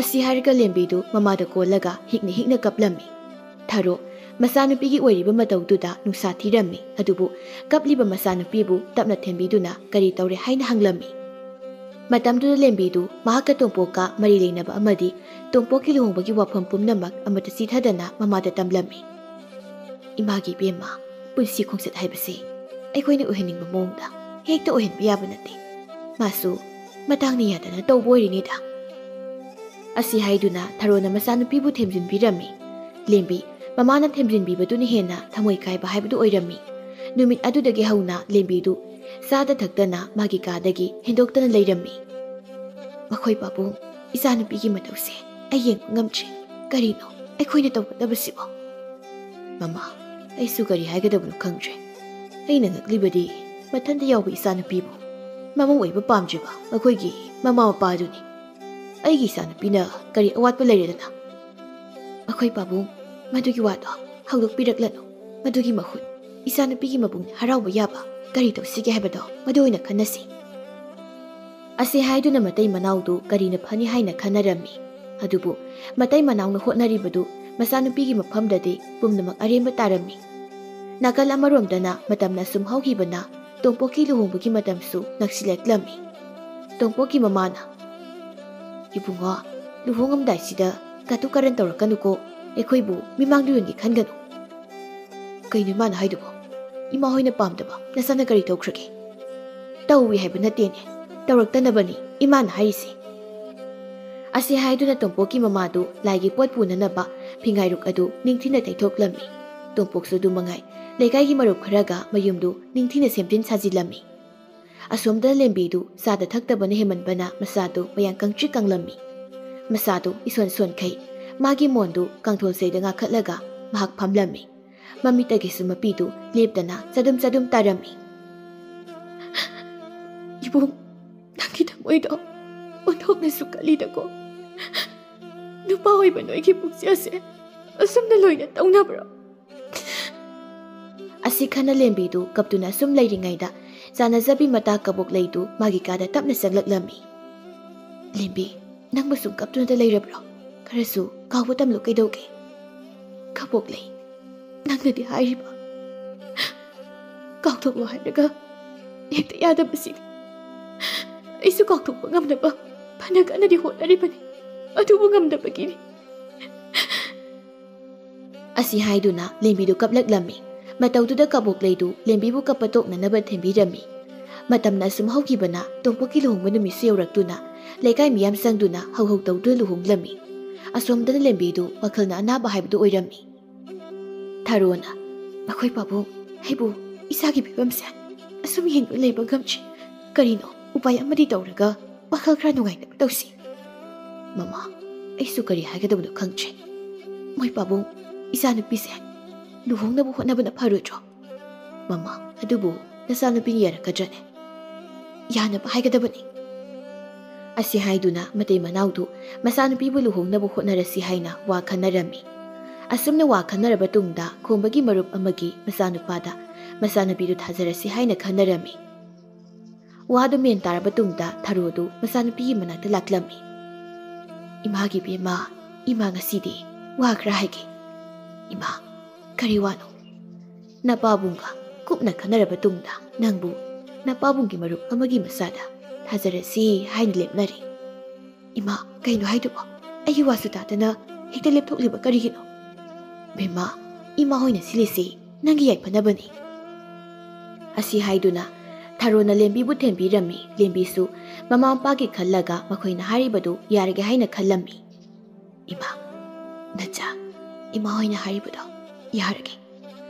ꯑꯁꯤ ꯍꯥꯏꯔꯒ ꯂꯦꯝꯕꯤꯗꯨ ꯃꯃꯥꯗ ꯀꯣꯜꯂꯒ ꯍꯤꯛꯅ ꯍꯤꯛꯅ ꯀꯞꯂꯝꯃꯤ꯫ ꯊꯔꯣ ꯃꯆꯥꯅꯨꯄꯤꯒꯤ ꯑꯣꯏꯔꯤꯕ ꯃꯇꯧꯗꯨꯗ ꯅꯨꯡꯁꯥ ꯊꯤꯔꯝꯃꯤ, ꯑꯗꯨꯕꯨ ꯀꯞꯂꯤꯕ ꯃꯆꯥꯅꯨꯄꯤꯕꯨ ꯇꯞꯅ ꯊꯦꯝꯕꯤꯗꯨꯅ ꯀꯔꯤ ꯇꯧꯔꯦ ꯍꯥꯏꯅ ꯍꯪꯂꯝꯃꯤ꯫ ꯃꯇꯝꯗꯨꯗ ꯂꯦꯝꯕꯤꯗꯨ ꯃꯍꯥꯛꯀ ꯇꯣꯝꯄꯣꯛꯀ ꯃꯔꯤ ꯂꯩꯅꯕ ꯑꯃꯗꯤ ꯇꯣꯝꯄꯣꯛꯀꯤ ꯂꯨꯍꯣꯡꯕꯒꯤ ꯋꯥꯐꯝ ꯄꯨꯝꯅꯃꯛ ꯑꯃꯠꯇ ꯆꯤꯊꯗꯅ ꯃꯃꯥꯗ ꯇꯝꯂꯝꯃꯤ꯫ "ꯏꯃꯥꯒꯤ ꯏꯕꯦꯝꯃ, ꯄꯨꯟꯁꯤ ꯈꯣꯡꯆꯠ ꯍꯥꯏꯕꯁꯤ ꯑꯩꯈꯣꯏꯅ ꯑꯣꯏꯍꯟꯅꯤꯡꯕ ꯃꯑꯣꯡꯗ ꯍꯦꯛꯇ ꯑꯣꯏꯍꯟꯕ ꯌꯥꯕ ꯅꯠꯇꯦ꯫ ꯃꯥꯁꯨ ꯃꯇꯥꯡꯅ ꯌꯥꯗꯅ ꯇꯧꯕ ꯑꯣꯏꯔꯤꯅꯤꯗ꯫" ꯑꯁꯤ ꯍꯥꯏꯗꯨꯅ ꯊꯔꯣꯅ ꯃꯆꯥꯅꯨꯄꯤꯕꯨ ꯊꯦꯝꯖꯤꯟꯕꯤꯔꯝꯃꯤ꯫ ꯂꯦꯝꯕꯤ ꯃꯃꯥꯅ ꯊꯦꯝꯖꯤꯟꯕꯤꯕꯗꯨꯅ ꯍꯦꯟꯅ ꯊꯃꯣꯏ ꯀꯥꯏꯕ ꯍꯥꯏꯕꯗꯨ ꯑꯣꯏꯔꯝꯃꯤ꯫ ꯅꯨꯃꯤꯠ ꯑꯗꯨꯗꯒꯤ ꯍꯧꯅ ꯂꯦꯝꯕꯤꯗꯨ ꯆꯥꯗ ꯊꯛꯇꯅ ꯃꯥꯒꯤ ꯀꯥꯗꯒꯤ ꯍꯦꯟꯗꯣꯛꯇꯅ ꯂꯩꯔꯝꯃꯤ꯫ "ꯃꯈꯣꯏ ꯄꯥꯕꯨꯡ, ꯏꯆꯥꯅꯨꯄꯤꯒꯤ ꯃꯇꯧꯁꯦ ꯑꯩ ꯌꯦꯡꯕ ꯉꯝꯗ꯭ꯔꯦ꯫ ꯀꯔꯤꯅꯣ ꯑꯩꯈꯣꯏꯅ ꯇꯧꯒꯗꯕꯁꯤꯕꯣ?" "ꯃꯃꯥ, ꯑꯩꯁꯨ ꯀꯔꯤ ꯍꯥꯏꯒꯗꯕꯅꯣ ꯈꯪꯗ꯭ꯔꯦ꯫ ꯑꯩꯅ ꯉꯛꯂꯤꯕꯗꯤ ꯃꯊꯟꯇ ꯌꯥꯎꯕ ꯏꯆꯥꯅꯨꯄꯤꯕꯨ ꯃꯃꯧ ꯑꯣꯏꯕ ꯄꯥꯝꯗ꯭ꯔꯤꯕ ꯑꯩꯈꯣꯏꯒꯤ ꯃꯃꯥ ꯃꯄꯥꯗꯨꯅꯤ꯫ ꯑꯩꯒꯤ ꯏꯆꯥꯅꯨꯄꯤꯅ ꯀꯔꯤ ꯑꯋꯥꯠꯄ ꯂꯩꯔꯦꯗꯅ?" "ꯃꯈꯣꯏ ꯄꯥꯕꯨꯡ, ꯃꯗꯨꯒꯤ ꯋꯥꯗꯣ ꯍꯧꯗꯣꯛꯄꯤꯔꯛꯂꯅꯨ꯫ ꯃꯗꯨꯒꯤ ꯃꯍꯨꯠ ꯏꯆꯥꯅꯨꯄꯤꯒꯤ ꯃꯄꯨꯛꯅꯤꯡ ꯍꯔꯥꯎꯕ ꯌꯥꯕ ꯀꯔꯤ ꯇꯧꯁꯤꯒꯦ ꯍꯥꯏꯕꯗꯣ ꯃꯗꯨ ꯑꯣꯏꯅ ꯈꯟꯅꯁꯤ꯫" ꯑꯁꯤ ꯍꯥꯏꯗꯨꯅ ꯃꯇꯩ ꯃꯅꯥꯎꯗꯨ ꯀꯔꯤꯅ ꯐꯅꯤ ꯍꯥꯏꯅ ꯈꯟꯅꯔꯝꯃꯤ꯫ ꯑꯗꯨꯕꯨ ꯃꯇꯩ ꯃꯅꯥꯎꯅ ꯍꯣꯠꯅꯔꯤꯕꯗꯨ ꯃꯆꯥꯅꯨꯄꯤꯒꯤ ꯃꯐꯝꯗꯗꯤ ꯄꯨꯝꯅꯃꯛ ꯑꯔꯦꯝꯕ ꯇꯥꯔꯝꯃꯤ꯫ ꯅꯥꯀꯜ ꯑꯃꯔꯣꯝꯗꯅ ꯃꯇꯝꯅ ꯁꯨꯝ ꯍꯧꯈꯤꯕꯅ ꯇꯣꯝꯄꯣꯛꯀꯤ ꯂꯨꯍꯣꯡꯕꯒꯤ ꯃꯇꯝꯁꯨ ꯅꯛꯁꯤꯜꯂꯛꯂꯝꯃꯤ꯫ ꯇꯣꯝꯄꯣꯛꯀꯤ ꯃꯃꯥꯅ, "ꯏꯕꯨꯡꯉꯣ, ꯂꯨꯍꯣꯡꯉꯝꯗꯥꯏꯁꯤꯗ ꯀꯥꯇꯨ ꯀꯥꯔꯟ ꯇꯧꯔꯛꯀꯅꯨꯀꯣ, ꯑꯩꯈꯣꯏꯕꯨ ꯃꯤꯃꯥꯡꯗ ꯌꯣꯟꯒꯦ ꯈꯟꯒꯅꯨ"꯫ "ꯀꯩꯅꯣ ꯏꯃꯥꯅ ꯍꯥꯏꯗꯨꯕꯣ? ꯏꯃꯥ ꯍꯣꯏꯅ ꯄꯥꯝꯗꯕ ꯅꯆꯥꯅ ꯀꯔꯤ ꯇꯧꯈ꯭ꯔꯒꯦ?" "ꯇꯧꯏ ꯍꯥꯏꯕ ꯅꯠꯇꯦꯅꯦ, ꯇꯧꯔꯛꯇꯅꯕꯅꯤ ꯏꯃꯥꯅ ꯍꯥꯏꯔꯤꯁꯦ"꯫ ꯑꯁꯤ ꯍꯥꯏꯗꯨꯅ ꯇꯣꯝꯄꯣꯛꯀꯤ ꯃꯃꯥꯗꯨ ꯂꯥꯏꯒꯤ ꯄꯣꯠ ꯄꯨꯅꯅꯕ ꯐꯤꯉꯥꯏꯔꯨꯛ ꯑꯗꯨ ꯅꯤꯡꯊꯤꯅ ꯇꯩꯊꯣꯛꯂꯝꯃꯤ꯫ ꯇꯣꯝꯄꯣꯛꯁꯨ ꯑꯗꯨ ꯃꯉꯥꯏ, ꯂꯩꯀꯥꯏꯒꯤ ꯃꯔꯨꯞ ꯈꯔꯒ ꯃꯌꯨꯝꯗꯨ ꯅꯤꯡꯊꯤꯅ ꯁꯦꯝꯖꯤꯟ ꯁꯥꯖꯤꯜꯂꯝꯃꯤ꯫ ꯑꯁꯣꯝꯗ ꯂꯦꯝꯕꯤꯗꯨ ꯆꯥꯗ ꯊꯛꯇꯕꯅ ꯍꯦꯟꯃꯟꯕꯅ ꯃꯁꯥꯗꯨ ꯃꯌꯥꯡ ꯀꯪꯇ꯭ꯔꯤꯛ ꯀꯪꯂꯝꯃꯤ꯫ ꯃꯁꯥꯗꯨ ꯏꯁꯣꯟ ꯁꯣꯟꯈꯩ, ꯃꯥꯒꯤ ꯃꯣꯟꯗꯨ ꯀꯥꯡꯊꯣꯜꯁꯩꯗ ꯉꯥꯈꯠꯂꯒ ꯃꯍꯥꯛ ꯐꯝꯂꯝꯃꯤ꯫ ꯃꯃꯤꯠꯇꯒꯤꯁꯨ ꯃꯄꯤꯗꯨ ꯂꯦꯞꯇꯅ ꯆꯗꯨꯝ ꯆꯗꯨꯝ ꯇꯥꯔꯝꯃꯤ꯫ "ꯏꯕꯨꯡ, ꯅꯪꯒꯤ ꯊꯃꯣꯏꯗꯣ ꯑꯣꯟꯊꯣꯛꯅꯁꯨ ꯀꯜꯂꯤꯗꯀꯣ꯫ ꯅꯨꯄꯥ ꯑꯣꯏꯕ ꯅꯣꯏꯒꯤ ꯄꯨꯛꯆꯦꯜꯁꯦ ꯑꯁꯨꯝꯅ ꯂꯣꯏꯅ ꯇꯧꯅꯕ꯭ꯔꯣ?" ꯑꯁꯤ ꯈꯟꯅ ꯂꯦꯝꯕꯤꯗꯨ ꯀꯞꯇꯨꯅ ꯁꯨꯝ ꯂꯩꯔꯤꯉꯩꯗ ꯆꯥꯟꯅꯖꯕꯤ ꯃꯇꯥ ꯀꯕꯣꯛ ꯂꯩꯗꯨ ꯃꯥꯒꯤ ꯀꯥꯗ ꯇꯞꯅ ꯆꯪꯂꯛꯂꯝꯃꯤ꯫ "ꯂꯦꯝꯕꯤ, ꯅꯪꯕꯨ ꯁꯨꯝ ꯀꯞꯇꯨꯅꯇ ꯂꯩꯔꯕ꯭ꯔꯣ? ꯈꯔꯁꯨ ꯀꯥꯎꯕ ꯇꯝꯂꯨ ꯀꯩꯗꯧꯒꯦ?" "ꯀꯕꯣꯛ ꯂꯩ, ꯅꯪꯅꯗꯤ ꯍꯥꯏꯔꯤꯕ ꯀꯥꯎꯊꯣꯛꯂꯣ ꯍꯥꯏꯔꯒ ꯍꯦꯛꯇ ꯌꯥꯗꯕꯁꯤꯗꯤ꯫ ꯑꯩꯁꯨ ꯀꯥꯎꯊꯣꯛꯄ ꯉꯝꯅꯕ ꯐꯅ ꯀꯟꯅꯗꯤ ꯍꯣꯠꯅꯔꯤꯕꯅꯤ, ꯑꯗꯨꯕꯨ ꯉꯝꯗꯕꯒꯤꯅꯤ"꯫ ꯑꯁꯤ ꯍꯥꯏꯗꯨꯅ ꯂꯦꯝꯕꯤꯗꯨ ꯀꯞꯂꯛꯂꯝꯃꯤ꯫ ꯃꯇꯧꯗꯨꯗ ꯀꯕꯣꯛ ꯂꯩꯗꯨ ꯂꯦꯝꯕꯤꯕꯨ ꯀꯞꯄ ꯇꯣꯛꯅꯅꯕ ꯊꯦꯝꯕꯤꯔꯝꯃꯤ꯫ ꯃꯇꯝꯅ ꯑꯁꯨꯝ ꯍꯧꯈꯤꯕꯅ ꯇꯣꯝꯄꯣꯛꯀꯤ ꯂꯨꯍꯣꯡꯕ ꯅꯨꯃꯤꯠꯁꯨ ꯌꯧꯔꯛꯇꯨꯅ ꯂꯩꯀꯥꯏ ꯃꯤꯌꯥꯝ ꯆꯪꯗꯨꯅ ꯍꯧꯍꯧ ꯇꯧꯗꯨꯅ ꯂꯨꯍꯣꯡꯂꯝꯃꯤ꯫ ꯑꯁꯣꯝꯗꯅ ꯂꯦꯝꯕꯤꯗꯨ ꯋꯥꯈꯜꯅ ꯑꯅꯥꯕ ꯍꯥꯏꯕꯗꯨ ꯑꯣꯏꯔꯝꯃꯤ꯫ ꯊꯥꯔꯣꯅ, "ꯃꯈꯣꯏ ꯄꯥꯕꯨꯡ, ꯑꯩꯕꯨ ꯏꯆꯥꯒꯤ ꯐꯤꯕꯝꯁꯦ ꯑꯁꯨꯝ ꯌꯦꯡꯗꯨꯅ ꯂꯩꯕ ꯉꯝꯗ꯭ꯔꯤ꯫ ꯀꯔꯤꯅꯣ ꯎꯄꯥꯏ ꯑꯃꯗꯤ ꯇꯧꯔꯒ ꯋꯥꯈꯜ ꯈꯔ ꯅꯨꯡꯉꯥꯏꯅꯕ ꯇꯧꯁꯤ"꯫ "ꯃꯃꯥ, ꯑꯩꯁꯨ ꯀꯔꯤ ꯍꯥꯏꯒꯗꯕꯅꯣ ꯈꯪꯗ꯭ꯔꯦ꯫ ꯃꯣꯏ ꯄꯥꯕꯨꯡ, ꯏꯆꯥꯅꯨꯄꯤꯁꯦ ꯂꯨꯍꯣꯡꯅꯕ ꯍꯣꯠꯅꯕꯅ ꯐꯔꯣꯏꯗ꯭ꯔꯣ?" "ꯃꯃꯥ, ꯑꯗꯨꯕꯨ ꯅꯆꯥꯅꯨꯄꯤꯅ ꯌꯥꯔꯛꯀꯗ꯭ꯔꯅꯦ?" "ꯌꯥꯅꯕ ꯍꯥꯏꯒꯗꯕꯅꯤ"꯫ ꯑꯁꯤ ꯍꯥꯏꯗꯨꯅ ꯃꯇꯩ ꯃꯅꯥꯎꯗꯨ ꯃꯆꯥꯅꯨꯄꯤꯕꯨ ꯂꯨꯍꯣꯡꯅꯕ ꯍꯣꯠꯅꯔꯁꯤ ꯍꯥꯏꯅ ꯋꯥ ꯈꯟꯅꯔꯝꯃꯤ꯫ ꯑꯁꯨꯝꯅ ꯋꯥ ꯈꯟꯅꯔꯕ ꯇꯨꯡꯗ ꯈꯣꯝꯕꯒꯤ ꯃꯔꯨꯞ ꯑꯃꯒꯤ ꯃꯆꯥꯅꯨꯄꯥꯗ ꯃꯆꯥꯅꯨꯄꯤꯗꯨ ꯊꯥꯖꯔꯁꯤ ꯍꯥꯏꯅ ꯈꯟꯅꯔꯝꯃꯤ꯫ ꯋꯥꯗꯨ ꯃꯦꯟ ꯇꯥꯔꯕ ꯇꯨꯡꯗ ꯊꯔꯣꯗꯨ ꯃꯆꯥꯅꯨꯄꯤꯒꯤ ꯃꯅꯥꯛꯇ ꯂꯥꯛꯂꯝꯃꯤ꯫ "ꯏꯃꯥꯒꯤ ꯕꯦꯝꯃ, ꯏꯃꯥ ꯉꯁꯤꯗꯤ ꯋꯥ ꯈꯔ ꯍꯥꯏꯒꯦ꯫ ꯏꯃꯥ, ꯀꯔꯤ ꯋꯥꯅꯣ? ꯅꯄꯥꯕꯨꯡꯒ ꯀꯨꯞꯅ ꯈꯟꯅꯔꯕ ꯇꯨꯡꯗ ꯅꯪꯕꯨ ꯅꯄꯥꯕꯨꯡꯒꯤ ꯃꯔꯨꯞ ꯑꯃꯒꯤ ꯃꯆꯥꯗ ꯊꯥꯖꯔꯁꯤ ꯍꯥꯏꯅ ꯂꯦꯞꯅꯔꯦ꯫ ꯏꯃꯥ, ꯀꯩꯅꯣ ꯍꯥꯏꯗꯨꯕꯣ? ꯑꯩꯒꯤ ꯋꯥꯁꯨ ꯇꯥꯗꯅ ꯍꯦꯛꯇ ꯂꯦꯞꯊꯣꯛꯂꯤꯕ ꯀꯔꯤꯒꯤꯅꯣ?" "ꯕꯦꯝꯃ, ꯏꯃꯥ ꯍꯣꯏꯅ ꯁꯤꯜꯂꯤꯁꯤ ꯅꯪꯒꯤ ꯌꯥꯏꯐꯅꯕꯅꯤ"꯫ ꯑꯁꯤ ꯍꯥꯏꯗꯨꯅ ꯊꯔꯣꯅ ꯂꯦꯝꯕꯤꯕꯨ ꯊꯦꯝꯕꯤꯔꯝꯃꯤ꯫ ꯂꯦꯝꯕꯤꯁꯨ ꯃꯃꯥ ꯃꯄꯥꯒꯤ ꯈꯜꯂꯒ ꯃꯈꯣꯏꯅ ꯍꯥꯏꯔꯤꯕꯗꯨ ꯌꯥꯔꯒꯦ ꯍꯥꯏꯅ ꯈꯜꯂꯝꯃꯤ꯫ "ꯏꯃꯥ, ꯅꯆꯥ, ꯏꯃꯥ ꯍꯣꯏꯅ ꯍꯥꯏꯔꯤꯕꯗꯣ ꯌꯥꯔꯒꯦ꯫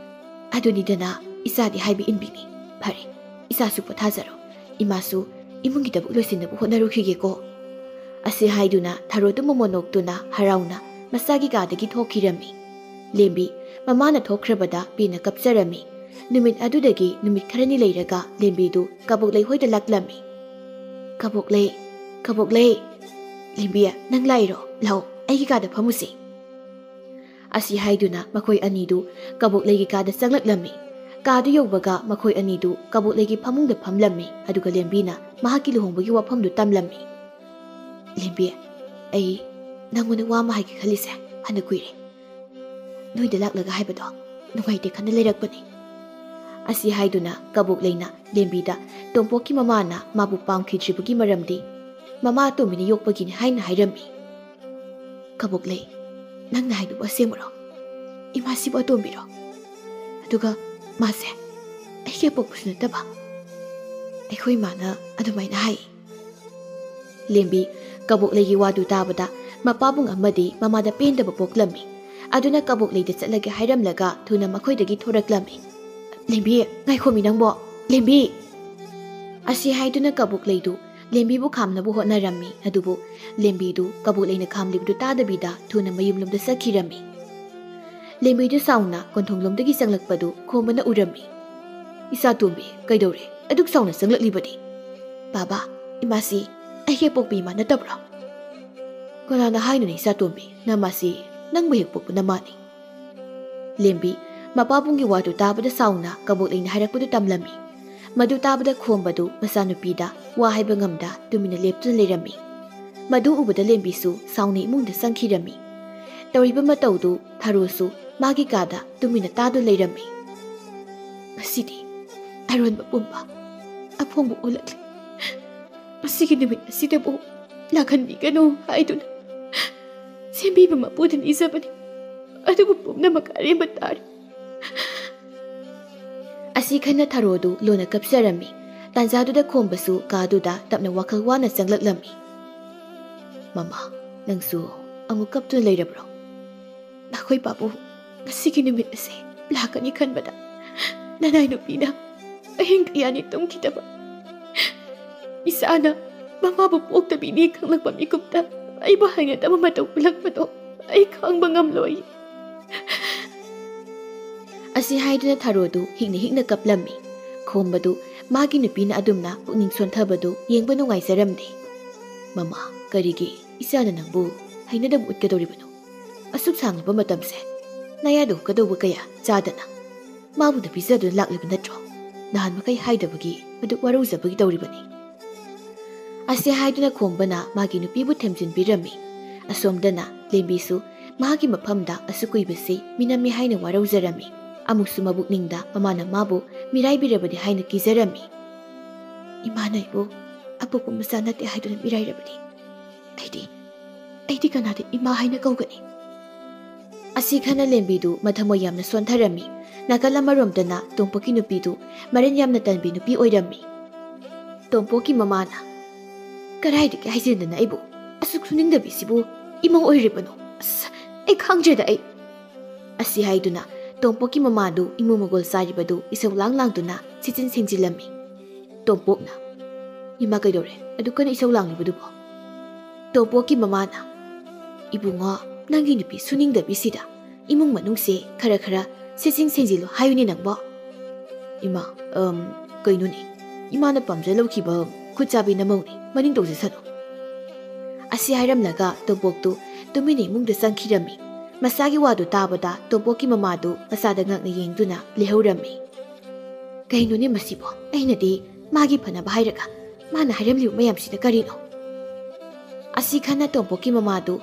ꯑꯗꯨꯅꯤꯗꯅ ꯏꯆꯥꯗꯤ ꯍꯥꯏꯕ ꯏꯟꯕꯤꯅꯤ꯫ ꯐꯔꯦ, ꯏꯆꯥꯁꯨ ꯄꯣꯊꯥꯖꯔꯣ꯫ ꯏꯃꯥꯁꯨ ꯏꯃꯨꯡꯒꯤ ꯊꯕꯛ ꯂꯣꯏꯁꯤꯟꯅꯕ ꯍꯣꯠꯅꯔꯨꯈꯤꯒꯦꯀꯣ"꯫ ꯑꯁꯤ ꯍꯥꯏꯗꯨꯅ ꯊꯔꯣꯗꯨ ꯃꯃꯣꯟ ꯅꯣꯛꯇꯨꯅ ꯍꯔꯥꯎꯅ ꯃꯆꯥꯒꯤ ꯀꯥꯗꯒꯤ ꯊꯣꯛꯈꯤꯔꯝꯃꯤ꯫ ꯂꯦꯝꯕꯤ ꯃꯃꯥꯅ ꯊꯣꯛꯈ꯭ꯔꯕꯗ ꯄꯦꯟꯅ ꯀꯞꯆꯔꯝꯃꯤ꯫ ꯅꯨꯃꯤꯠ ꯑꯗꯨꯗꯒꯤ ꯅꯨꯃꯤꯠ ꯈꯔꯅꯤ ꯂꯩꯔꯒ ꯂꯦꯝꯕꯤꯗꯨ ꯀꯕꯣꯛꯂꯩ ꯍꯣꯏꯗ ꯂꯥꯛꯂꯝꯃꯤ꯫ "ꯀꯕꯣꯛꯂꯩ, ꯀꯕꯣꯛꯂꯩ, ꯂꯦꯝꯕꯤ, ꯅꯪ ꯂꯥꯛꯏꯔꯣ? ꯂꯥꯛꯑꯣ, ꯑꯩꯒꯤ ꯀꯥꯗ ꯐꯝꯃꯨꯁꯦ"꯫ ꯑꯁꯤ ꯍꯥꯏꯗꯨꯅ ꯃꯈꯣꯏ ꯑꯅꯤꯗꯨ ꯀꯕꯣꯛꯂꯩꯒꯤ ꯀꯥꯗ ꯆꯪꯂꯛꯂꯝꯃꯤ꯫ ꯀꯥꯗꯨ ꯌꯧꯕꯒ ꯃꯈꯣꯏ ꯑꯅꯤꯗꯨ ꯀꯕꯣꯛꯂꯩꯒꯤ ꯐꯃꯨꯡꯗ ꯐꯝꯂꯝꯃꯤ꯫ ꯑꯗꯨꯒ ꯂꯦꯝꯕꯤꯅ ꯃꯍꯥꯛꯀꯤ ꯂꯨꯍꯣꯡꯕꯒꯤ ꯋꯥꯐꯝꯗꯨ ꯇꯝꯂꯝꯃꯤ꯫ "ꯂꯦꯝꯕꯤ, ꯑꯩ ꯅꯪꯉꯣꯟꯗ ꯋꯥ ꯑꯃ ꯍꯥꯏꯒꯦ ꯈꯜꯂꯤꯁꯦ ꯐꯅ ꯀꯨꯏꯔꯦ꯫ ꯅꯣꯏꯗ ꯂꯥꯛꯂꯒ ꯍꯥꯏꯕꯗꯣ ꯅꯨꯡꯉꯥꯏꯇꯦ ꯈꯟꯅ ꯂꯩꯔꯛꯄꯅꯤ"꯫ ꯑꯁꯤ ꯍꯥꯏꯗꯨꯅ ꯀꯕꯣꯛꯂꯩꯅ ꯂꯦꯝꯕꯤꯗ ꯇꯣꯝꯄꯣꯛꯀꯤ ꯃꯃꯥꯅ ꯃꯥꯕꯨ ꯄꯥꯝꯈꯤꯗ꯭ꯔꯤꯕꯒꯤ ꯃꯔꯝꯗꯤ ꯃꯃꯥ ꯑꯇꯣꯝꯕꯤꯅ ꯌꯣꯛꯄꯒꯤꯅꯤ ꯍꯥꯏꯅ ꯍꯥꯏꯔꯝꯃꯤ꯫ "ꯀꯕꯣꯛꯂꯩ, ꯅꯪꯅ ꯍꯥꯏꯗꯨꯕꯨ ꯑꯁꯦꯡꯕꯔꯣ? ꯏꯃꯥꯁꯤꯕꯨ ꯑꯇꯣꯝꯕꯤꯔꯣ? ꯑꯗꯨꯒ ꯃꯥꯁꯦ ꯑꯩꯒꯤ ꯑꯄꯣꯛꯄꯁꯨ ꯅꯠꯇꯕ?" "ꯑꯩꯈꯣꯏ ꯏꯃꯥꯅ ꯑꯗꯨꯃꯥꯏꯅ ꯍꯥꯏ"꯫ ꯂꯦꯝꯕꯤ ꯀꯕꯣꯛꯂꯩꯒꯤ ꯋꯥꯗꯨ ꯇꯥꯕꯗ ꯃꯄꯥꯕꯨꯡ ꯑꯃꯗꯤ ꯃꯃꯥꯗ ꯄꯦꯟꯗꯕ ꯄꯣꯛꯂꯝꯃꯤ꯫ ꯑꯗꯨꯅ ꯀꯕꯣꯛꯂꯩꯗ ꯆꯠꯂꯒꯦ ꯍꯥꯏꯔꯝꯂꯒ ꯊꯨꯅ ꯃꯈꯣꯏꯗꯒꯤ ꯊꯣꯔꯛꯂꯝꯃꯤ꯫ "ꯂꯦꯝꯕꯤ, ꯉꯥꯏꯈꯣꯃꯤ ꯅꯪꯕꯣ, ꯂꯦꯝꯕꯤ!" ꯑꯁꯤ ꯍꯥꯏꯗꯨꯅ ꯀꯕꯣꯛꯂꯩꯗꯨ ꯂꯦꯝꯕꯤꯕꯨ ꯈꯥꯝꯅꯕ ꯍꯣꯠꯅꯔꯝꯃꯤ꯫ ꯑꯗꯨꯕꯨ ꯂꯦꯝꯕꯤꯗꯨ ꯀꯕꯣꯛꯂꯩꯅ ꯈꯥꯝꯂꯤꯕꯗꯨ ꯇꯥꯗꯕꯤꯗ ꯊꯨꯅ ꯃꯌꯨꯝꯂꯣꯝꯗ ꯆꯠꯈꯤꯔꯝꯃꯤ꯫ ꯂꯦꯝꯕꯤꯗꯨ ꯁꯥꯎꯅ ꯀꯣꯟꯊꯣꯡꯂꯣꯝꯗꯒꯤ ꯆꯪꯂꯛꯄꯗꯨ ꯈꯣꯝꯕꯅ ꯎꯔꯝꯃꯤ꯫ "ꯏꯆꯥꯇꯣꯝꯕꯤ, ꯀꯩꯗꯧꯔꯦ? ꯑꯗꯨꯛ ꯁꯥꯎꯅ ꯆꯪꯂꯛꯂꯤꯕꯗꯤ?" "ꯕꯥꯕꯥ, ꯏꯃꯥꯁꯤ ꯑꯩꯒꯤ ꯑꯄꯣꯛꯄ ꯏꯃꯥ ꯅꯠꯇꯕ꯭ꯔꯣ?" "ꯀꯅꯥꯅ ꯍꯥꯏꯅꯣꯅꯦ ꯏꯆꯥꯇꯣꯝꯕꯤ, ꯅꯃꯥꯁꯤ ꯅꯪꯕꯨ ꯍꯦꯛ ꯄꯣꯛꯄ ꯅꯃꯥꯅꯤ"꯫ ꯂꯦꯝꯕꯤ ꯃꯄꯥꯕꯨꯡꯒꯤ ꯋꯥꯗꯨ ꯇꯥꯕꯗ ꯁꯥꯎꯅ ꯀꯕꯣꯛꯂꯩꯅ ꯍꯥꯏꯔꯛꯄꯗꯨ ꯇꯝꯂꯝꯃꯤ꯫ ꯃꯗꯨ ꯇꯥꯕꯗ ꯈꯣꯝꯕꯗꯨ ꯃꯆꯥꯅꯨꯄꯤꯗ ꯋꯥ ꯍꯥꯏꯕ ꯉꯝꯗ ꯇꯨꯃꯤꯟꯅ ꯂꯦꯞꯇꯨꯅ ꯂꯩꯔꯝꯃꯤ꯫ ꯃꯗꯨ ꯎꯕꯗ ꯂꯦꯝꯕꯤꯁꯨ ꯁꯥꯎꯅ ꯏꯃꯨꯡꯗ ꯆꯪꯈꯤꯔꯝꯃꯤ꯫ ꯇꯧꯔꯤꯕ ꯃꯇꯧꯗꯨ ꯊꯔꯣꯁꯨ ꯃꯥꯒꯤ ꯀꯥꯗ ꯇꯨꯃꯤꯟꯅ ꯇꯥꯗꯨꯅ ꯂꯩꯔꯝꯃꯤ꯫ "ꯉꯁꯤꯗꯤ ꯑꯔꯣꯟꯕ ꯄꯨꯝꯕ ꯑꯐꯣꯡꯕ ꯑꯣꯜꯂꯛꯂꯦ꯫ ꯃꯁꯤꯒꯤ ꯅꯨꯃꯤꯠ ꯑꯁꯤꯗꯕꯨ ꯂꯥꯛꯍꯟꯕꯤꯒꯅꯨ ꯍꯥꯏꯗꯨꯅ ꯁꯦꯝꯕꯤꯕ ꯃꯄꯨꯗ ꯅꯤꯖꯕꯅꯤ꯫ ꯑꯗꯨꯕꯨ ꯄꯨꯝꯅꯃꯛ ꯑꯔꯦꯝꯕ ꯇꯥꯔꯦ꯫" ꯑꯁꯤ ꯈꯟꯅ ꯊꯔꯣꯗꯨ ꯂꯣꯟꯅ ꯀꯞꯆꯔꯝꯃꯤ꯫ ꯇꯥꯟꯖꯥꯗꯨꯗ ꯈꯣꯝꯕꯁꯨ ꯀꯥꯗꯨꯗ ꯇꯞꯅ ꯋꯥꯈꯜ ꯋꯥꯅ ꯆꯪꯂꯛꯂꯝꯃꯤ꯫ "ꯃꯃꯥ, ꯅꯪꯁꯨ ꯑꯃꯨꯛ ꯀꯞꯇꯨꯅ ꯂꯩꯔꯕ꯭ꯔꯣ?" "ꯅꯈꯣꯏ ꯄꯥꯕꯨꯡ ꯉꯁꯤꯒꯤ ꯅꯨꯃꯤꯠ ꯑꯁꯦ ꯂꯥꯛꯀꯅꯤ ꯈꯟꯕꯗ ꯅꯅꯥꯏ ꯅꯨꯄꯤꯅ ꯑꯍꯤꯡ ꯀꯌꯥꯅꯤ ꯇꯨꯝꯈꯤꯗꯕ꯫ ꯏꯆꯥꯅ ꯃꯃꯥꯕꯨ ꯄꯣꯛꯇꯕꯤꯅꯤ ꯈꯪꯂꯛꯄ ꯃꯤꯀꯨꯞꯇ ꯑꯩꯕꯨ ꯍꯩꯅꯗꯕ ꯃꯇꯧ ꯎꯠꯂꯛꯄꯗꯣ ꯑꯩ ꯈꯥꯡꯕ ꯉꯝꯂꯣꯏ꯫" ꯑꯁꯤ ꯍꯥꯏꯗꯨꯅ ꯊꯔꯣꯗꯨ ꯍꯤꯛꯅ ꯍꯤꯛꯅ ꯀꯞꯂꯝꯃꯤ꯫ ꯈꯣꯝꯕꯗꯨ ꯃꯥꯒꯤ ꯅꯨꯄꯤꯅ ꯑꯗꯨꯝꯅ ꯄꯨꯛꯅꯤꯡ ꯁꯣꯟꯊꯕꯗꯨ ꯌꯦꯡꯕ ꯅꯨꯡꯉꯥꯏꯖꯔꯝꯗꯦ꯫ "ꯃꯃꯥ, ꯀꯔꯤꯒꯤ ꯏꯆꯥꯅ ꯅꯪꯕꯨ ꯍꯩꯅꯗꯕ ꯎꯠꯀꯗꯧꯔꯤꯕꯅꯣ? ꯑꯁꯨꯛ ꯁꯥꯡꯂꯕ ꯃꯇꯝꯁꯦ ꯅꯌꯥꯗ ꯍꯨꯛꯀꯗꯧꯕ ꯀꯌꯥ ꯆꯥꯗꯅ ꯃꯥꯕꯨꯗ ꯄꯤꯖꯗꯨꯅ ꯂꯥꯛꯂꯤꯕ ꯅꯠꯇ꯭ꯔꯣ? ꯅꯍꯥꯟ ꯃꯈꯩ ꯍꯥꯏꯗꯕꯒꯤ ꯑꯗꯨꯛ ꯋꯥꯔꯧꯖꯕꯒꯤ ꯇꯧꯔꯤꯕꯅꯤ꯫" ꯑꯁꯤ ꯍꯥꯏꯗꯨꯅ ꯈꯣꯝꯕꯅ ꯃꯥꯒꯤ ꯅꯨꯄꯤꯕꯨ ꯊꯦꯝꯖꯤꯟꯕꯤꯔꯝꯃꯤ꯫ ꯑꯁꯣꯝꯗꯅ ꯂꯦꯝꯕꯤꯁꯨ ꯃꯥꯒꯤ ꯃꯐꯝꯗ ꯑꯁꯨꯛ ꯀꯨꯏꯕꯁꯤ ꯃꯤꯅꯝꯃꯤ ꯍꯥꯏꯅ ꯋꯥꯔꯧꯖꯔꯝꯃꯤ꯫ ꯑꯃꯨꯛꯁꯨ ꯃꯕꯨꯛꯅꯤꯡꯗ ꯃꯃꯥꯅ ꯃꯥꯕꯨ ꯃꯤꯔꯥꯏꯕꯤꯔꯕꯗꯤ ꯍꯥꯏꯅ ꯀꯤꯖꯔꯝꯃꯤ꯫ "ꯏꯃꯥꯅ ꯑꯩꯕꯨ ꯑꯄꯣꯛꯄ ꯃꯆꯥ ꯅꯠꯇꯦ ꯍꯥꯏꯗꯨꯅ ꯃꯤꯔꯥꯏꯔꯕꯗꯤ ꯑꯩꯗꯤ, ꯑꯩꯗꯤ ꯀꯅꯥꯗ ꯏꯃꯥ ꯍꯥꯏꯅ ꯀꯧꯒꯅꯤ?" ꯑꯁꯤ ꯈꯟꯅ ꯂꯦꯝꯕꯤꯗꯨ ꯃꯊꯃꯣꯏ ꯌꯥꯝꯅ ꯁꯣꯟꯊꯔꯝꯃꯤ꯫ ꯅꯥꯀꯜ ꯑꯃꯔꯣꯝꯗꯅ ꯇꯣꯝꯄꯣꯛꯀꯤ ꯅꯨꯄꯤꯗꯨ ꯃꯔꯟ ꯌꯥꯝꯅ ꯇꯟꯕꯤ ꯅꯨꯄꯤ ꯑꯣꯏꯔꯝꯃꯤ꯫ ꯇꯣꯝꯄꯣꯛꯀꯤ ꯃꯃꯥꯅ, "ꯀꯗꯥꯏꯗꯒꯤ ꯍꯥꯏꯖꯤꯟꯗꯅ ꯑꯩꯕꯨ ꯑꯁꯨꯛ ꯁꯨꯅꯤꯡꯗꯕꯤꯁꯤꯕꯨ ꯏꯃꯧ ꯑꯣꯏꯔꯤꯕꯅꯣ? ꯑꯁ, ꯑꯩ ꯈꯪꯗ꯭ꯔꯦꯗ ꯑꯩ꯫" ꯑꯁꯤ ꯍꯥꯏꯗꯨꯅ ꯇꯣꯝꯄꯣꯛꯀꯤ ꯃꯃꯥꯗꯨ ꯏꯃꯨꯡ ꯃꯒꯣꯜ ꯆꯥꯔꯤꯕꯗꯨ ꯏꯁꯧ ꯂꯥꯡ ꯂꯥꯡꯗꯨꯅ ꯁꯤꯆꯤꯟ ꯁꯦꯡꯖꯤꯜꯂꯝꯃꯤ꯫ ꯇꯣꯝꯄꯣꯛꯅ, "ꯏꯃꯥ, ꯀꯩꯗꯧꯔꯦ? ꯑꯗꯨ ꯀꯟꯅ ꯏꯁꯧ ꯂꯥꯡꯂꯤꯕꯗꯨꯕꯣ?" ꯇꯣꯝꯄꯣꯛꯀꯤ ꯃꯃꯥꯅ, "ꯏꯕꯨꯡꯉꯣ, ꯅꯪꯒꯤ ꯅꯨꯄꯤ ꯁꯨꯅꯤꯡꯗꯕꯤꯁꯤꯗ ꯏꯃꯨꯡ ꯃꯅꯨꯡꯁꯦ ꯈꯔ ꯈꯔ ꯁꯤꯆꯤꯟ ꯁꯦꯡꯖꯤꯜꯂꯨ ꯍꯥꯏꯌꯨꯅꯦ ꯅꯪꯕꯣ꯫" "ꯏꯃꯥ, ꯑꯝ, ꯀꯩꯅꯣꯅꯦ? ꯏꯃꯥꯅ ꯄꯥꯝꯖ ꯂꯧꯈꯤꯕ ꯈꯨꯠ ꯆꯥꯕꯤ ꯅꯃꯧꯅꯦ, ꯃꯅꯤꯡ ꯇꯧꯖꯁꯅꯨ꯫" ꯑꯁꯤ ꯍꯥꯏꯔꯝꯂꯒ ꯇꯣꯝꯄꯣꯛꯇꯨ ꯇꯨꯃꯤꯟꯅ ꯏꯃꯨꯡꯗ ꯆꯪꯈꯤꯔꯝꯃꯤ꯫ ꯃꯆꯥꯒꯤ ꯋꯥꯗꯨ ꯇꯥꯕꯗ ꯇꯣꯝꯄꯣꯛꯀꯤ ꯃꯃꯥꯗꯨ ꯃꯆꯥꯗ ꯉꯛꯅ ꯌꯦꯡꯗꯨꯅ ꯂꯩꯍꯧꯔꯝꯃꯤ꯫ "ꯀꯩꯅꯣꯅꯦ ꯃꯁꯤꯕꯣ? ꯑꯩꯅꯗꯤ ꯃꯥꯒꯤ ꯐꯅꯕ ꯍꯥꯏꯔꯒ ꯃꯥꯅ ꯍꯥꯏꯔꯝꯂꯤꯕ ꯃꯌꯥꯝꯁꯤꯅ ꯀꯔꯤꯅꯣ?" ꯑꯁꯤ ꯈꯟꯅ ꯇꯣꯝꯄꯣꯛꯀꯤ ꯃꯃꯥꯗꯨ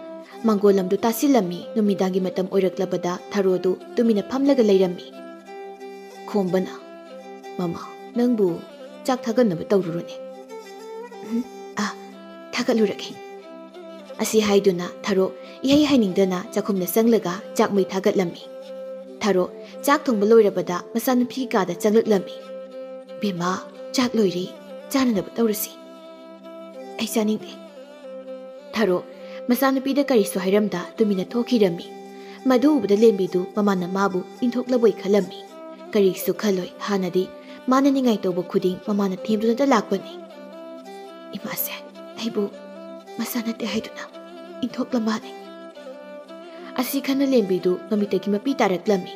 ꯃꯪꯒꯣꯜ ꯂꯝꯗꯨ ꯇꯥꯁꯤꯜꯂꯝꯃꯤ꯫ ꯅꯨꯃꯤꯗꯥꯡꯒꯤ ꯃꯇꯝ ꯑꯣꯏꯔꯛꯂꯕꯗ ꯊꯔꯣꯗꯨ ꯇꯨꯃꯤꯟꯅ ꯐꯝꯂꯒ ꯂꯩꯔꯝꯃꯤ꯫ ꯈꯣꯝꯕꯅ, "ꯃꯃꯥ, ꯅꯪꯕꯨ ꯆꯥꯛ ꯊꯥꯒꯠꯅꯕ ꯇꯧꯔꯨꯔꯣꯅꯦ꯫" "ꯎꯝ, ꯑꯥ, ꯊꯥꯒꯠꯂꯨꯔꯒꯦ꯫" ꯑꯁꯤ ꯍꯥꯏꯗꯨꯅ ꯊꯔꯣ ꯏꯍꯩ ꯍꯩꯅꯤꯡꯗꯅ ꯆꯥꯛꯈꯨꯝꯗ ꯆꯪꯂꯒ ꯆꯥꯛ ꯃꯩ ꯊꯥꯒꯠꯂꯝꯃꯤ꯫ ꯊꯔꯣ ꯆꯥꯛ ꯊꯣꯡꯕ ꯂꯣꯏꯔꯕꯗ ꯃꯆꯥꯅꯨꯄꯤꯒꯤ ꯀꯥꯗ ꯆꯪꯂꯛꯂꯝꯃꯤ꯫ "ꯕꯦꯝꯃ, ꯆꯥꯛ ꯂꯣꯏꯔꯦ, ꯆꯥꯅꯅꯕ ꯇꯧꯔꯁꯤ꯫" "ꯑꯩ ꯆꯥꯅꯤꯡꯗꯦ꯫" ꯊꯔꯣ ꯃꯆꯥꯅꯨꯄꯤꯗ ꯀꯔꯤꯁꯨ ꯍꯥꯏꯔꯝꯗ ꯇꯨꯃꯤꯟꯅ ꯊꯣꯛꯈꯤꯔꯝꯃꯤ꯫ ꯃꯗꯨ ꯎꯕꯗ ꯂꯦꯝꯕꯤꯗꯨ ꯃꯃꯥꯅ ꯃꯥꯕꯨ ꯏꯟꯊꯣꯛꯂꯕꯣꯏ ꯈꯜꯂꯝꯃꯤ꯫ ꯀꯔꯤꯁꯨ ꯈꯜꯂꯣꯏ, ꯍꯥꯟꯅꯗꯤ ꯃꯥꯅ ꯅꯤꯡꯉꯥꯏ ꯇꯧꯕ ꯈꯨꯗꯤꯡ ꯃꯃꯥꯅ ꯊꯦꯝꯗꯨꯅꯇ ꯂꯥꯛꯄꯅꯤ꯫ "ꯏꯃꯥꯁꯦ ꯑꯩꯕꯨ ꯃꯆꯥ ꯅꯠꯇꯦ ꯍꯥꯏꯗꯨꯅ ꯏꯟꯊꯣꯛꯂ ꯃꯥꯜꯂꯦ꯫" ꯑꯁꯤ ꯈꯟꯅ ꯂꯦꯝꯕꯤꯗꯨ ꯃꯃꯤꯠꯇꯒꯤ ꯃꯄꯤ ꯇꯥꯔꯛꯂꯝꯃꯤ꯫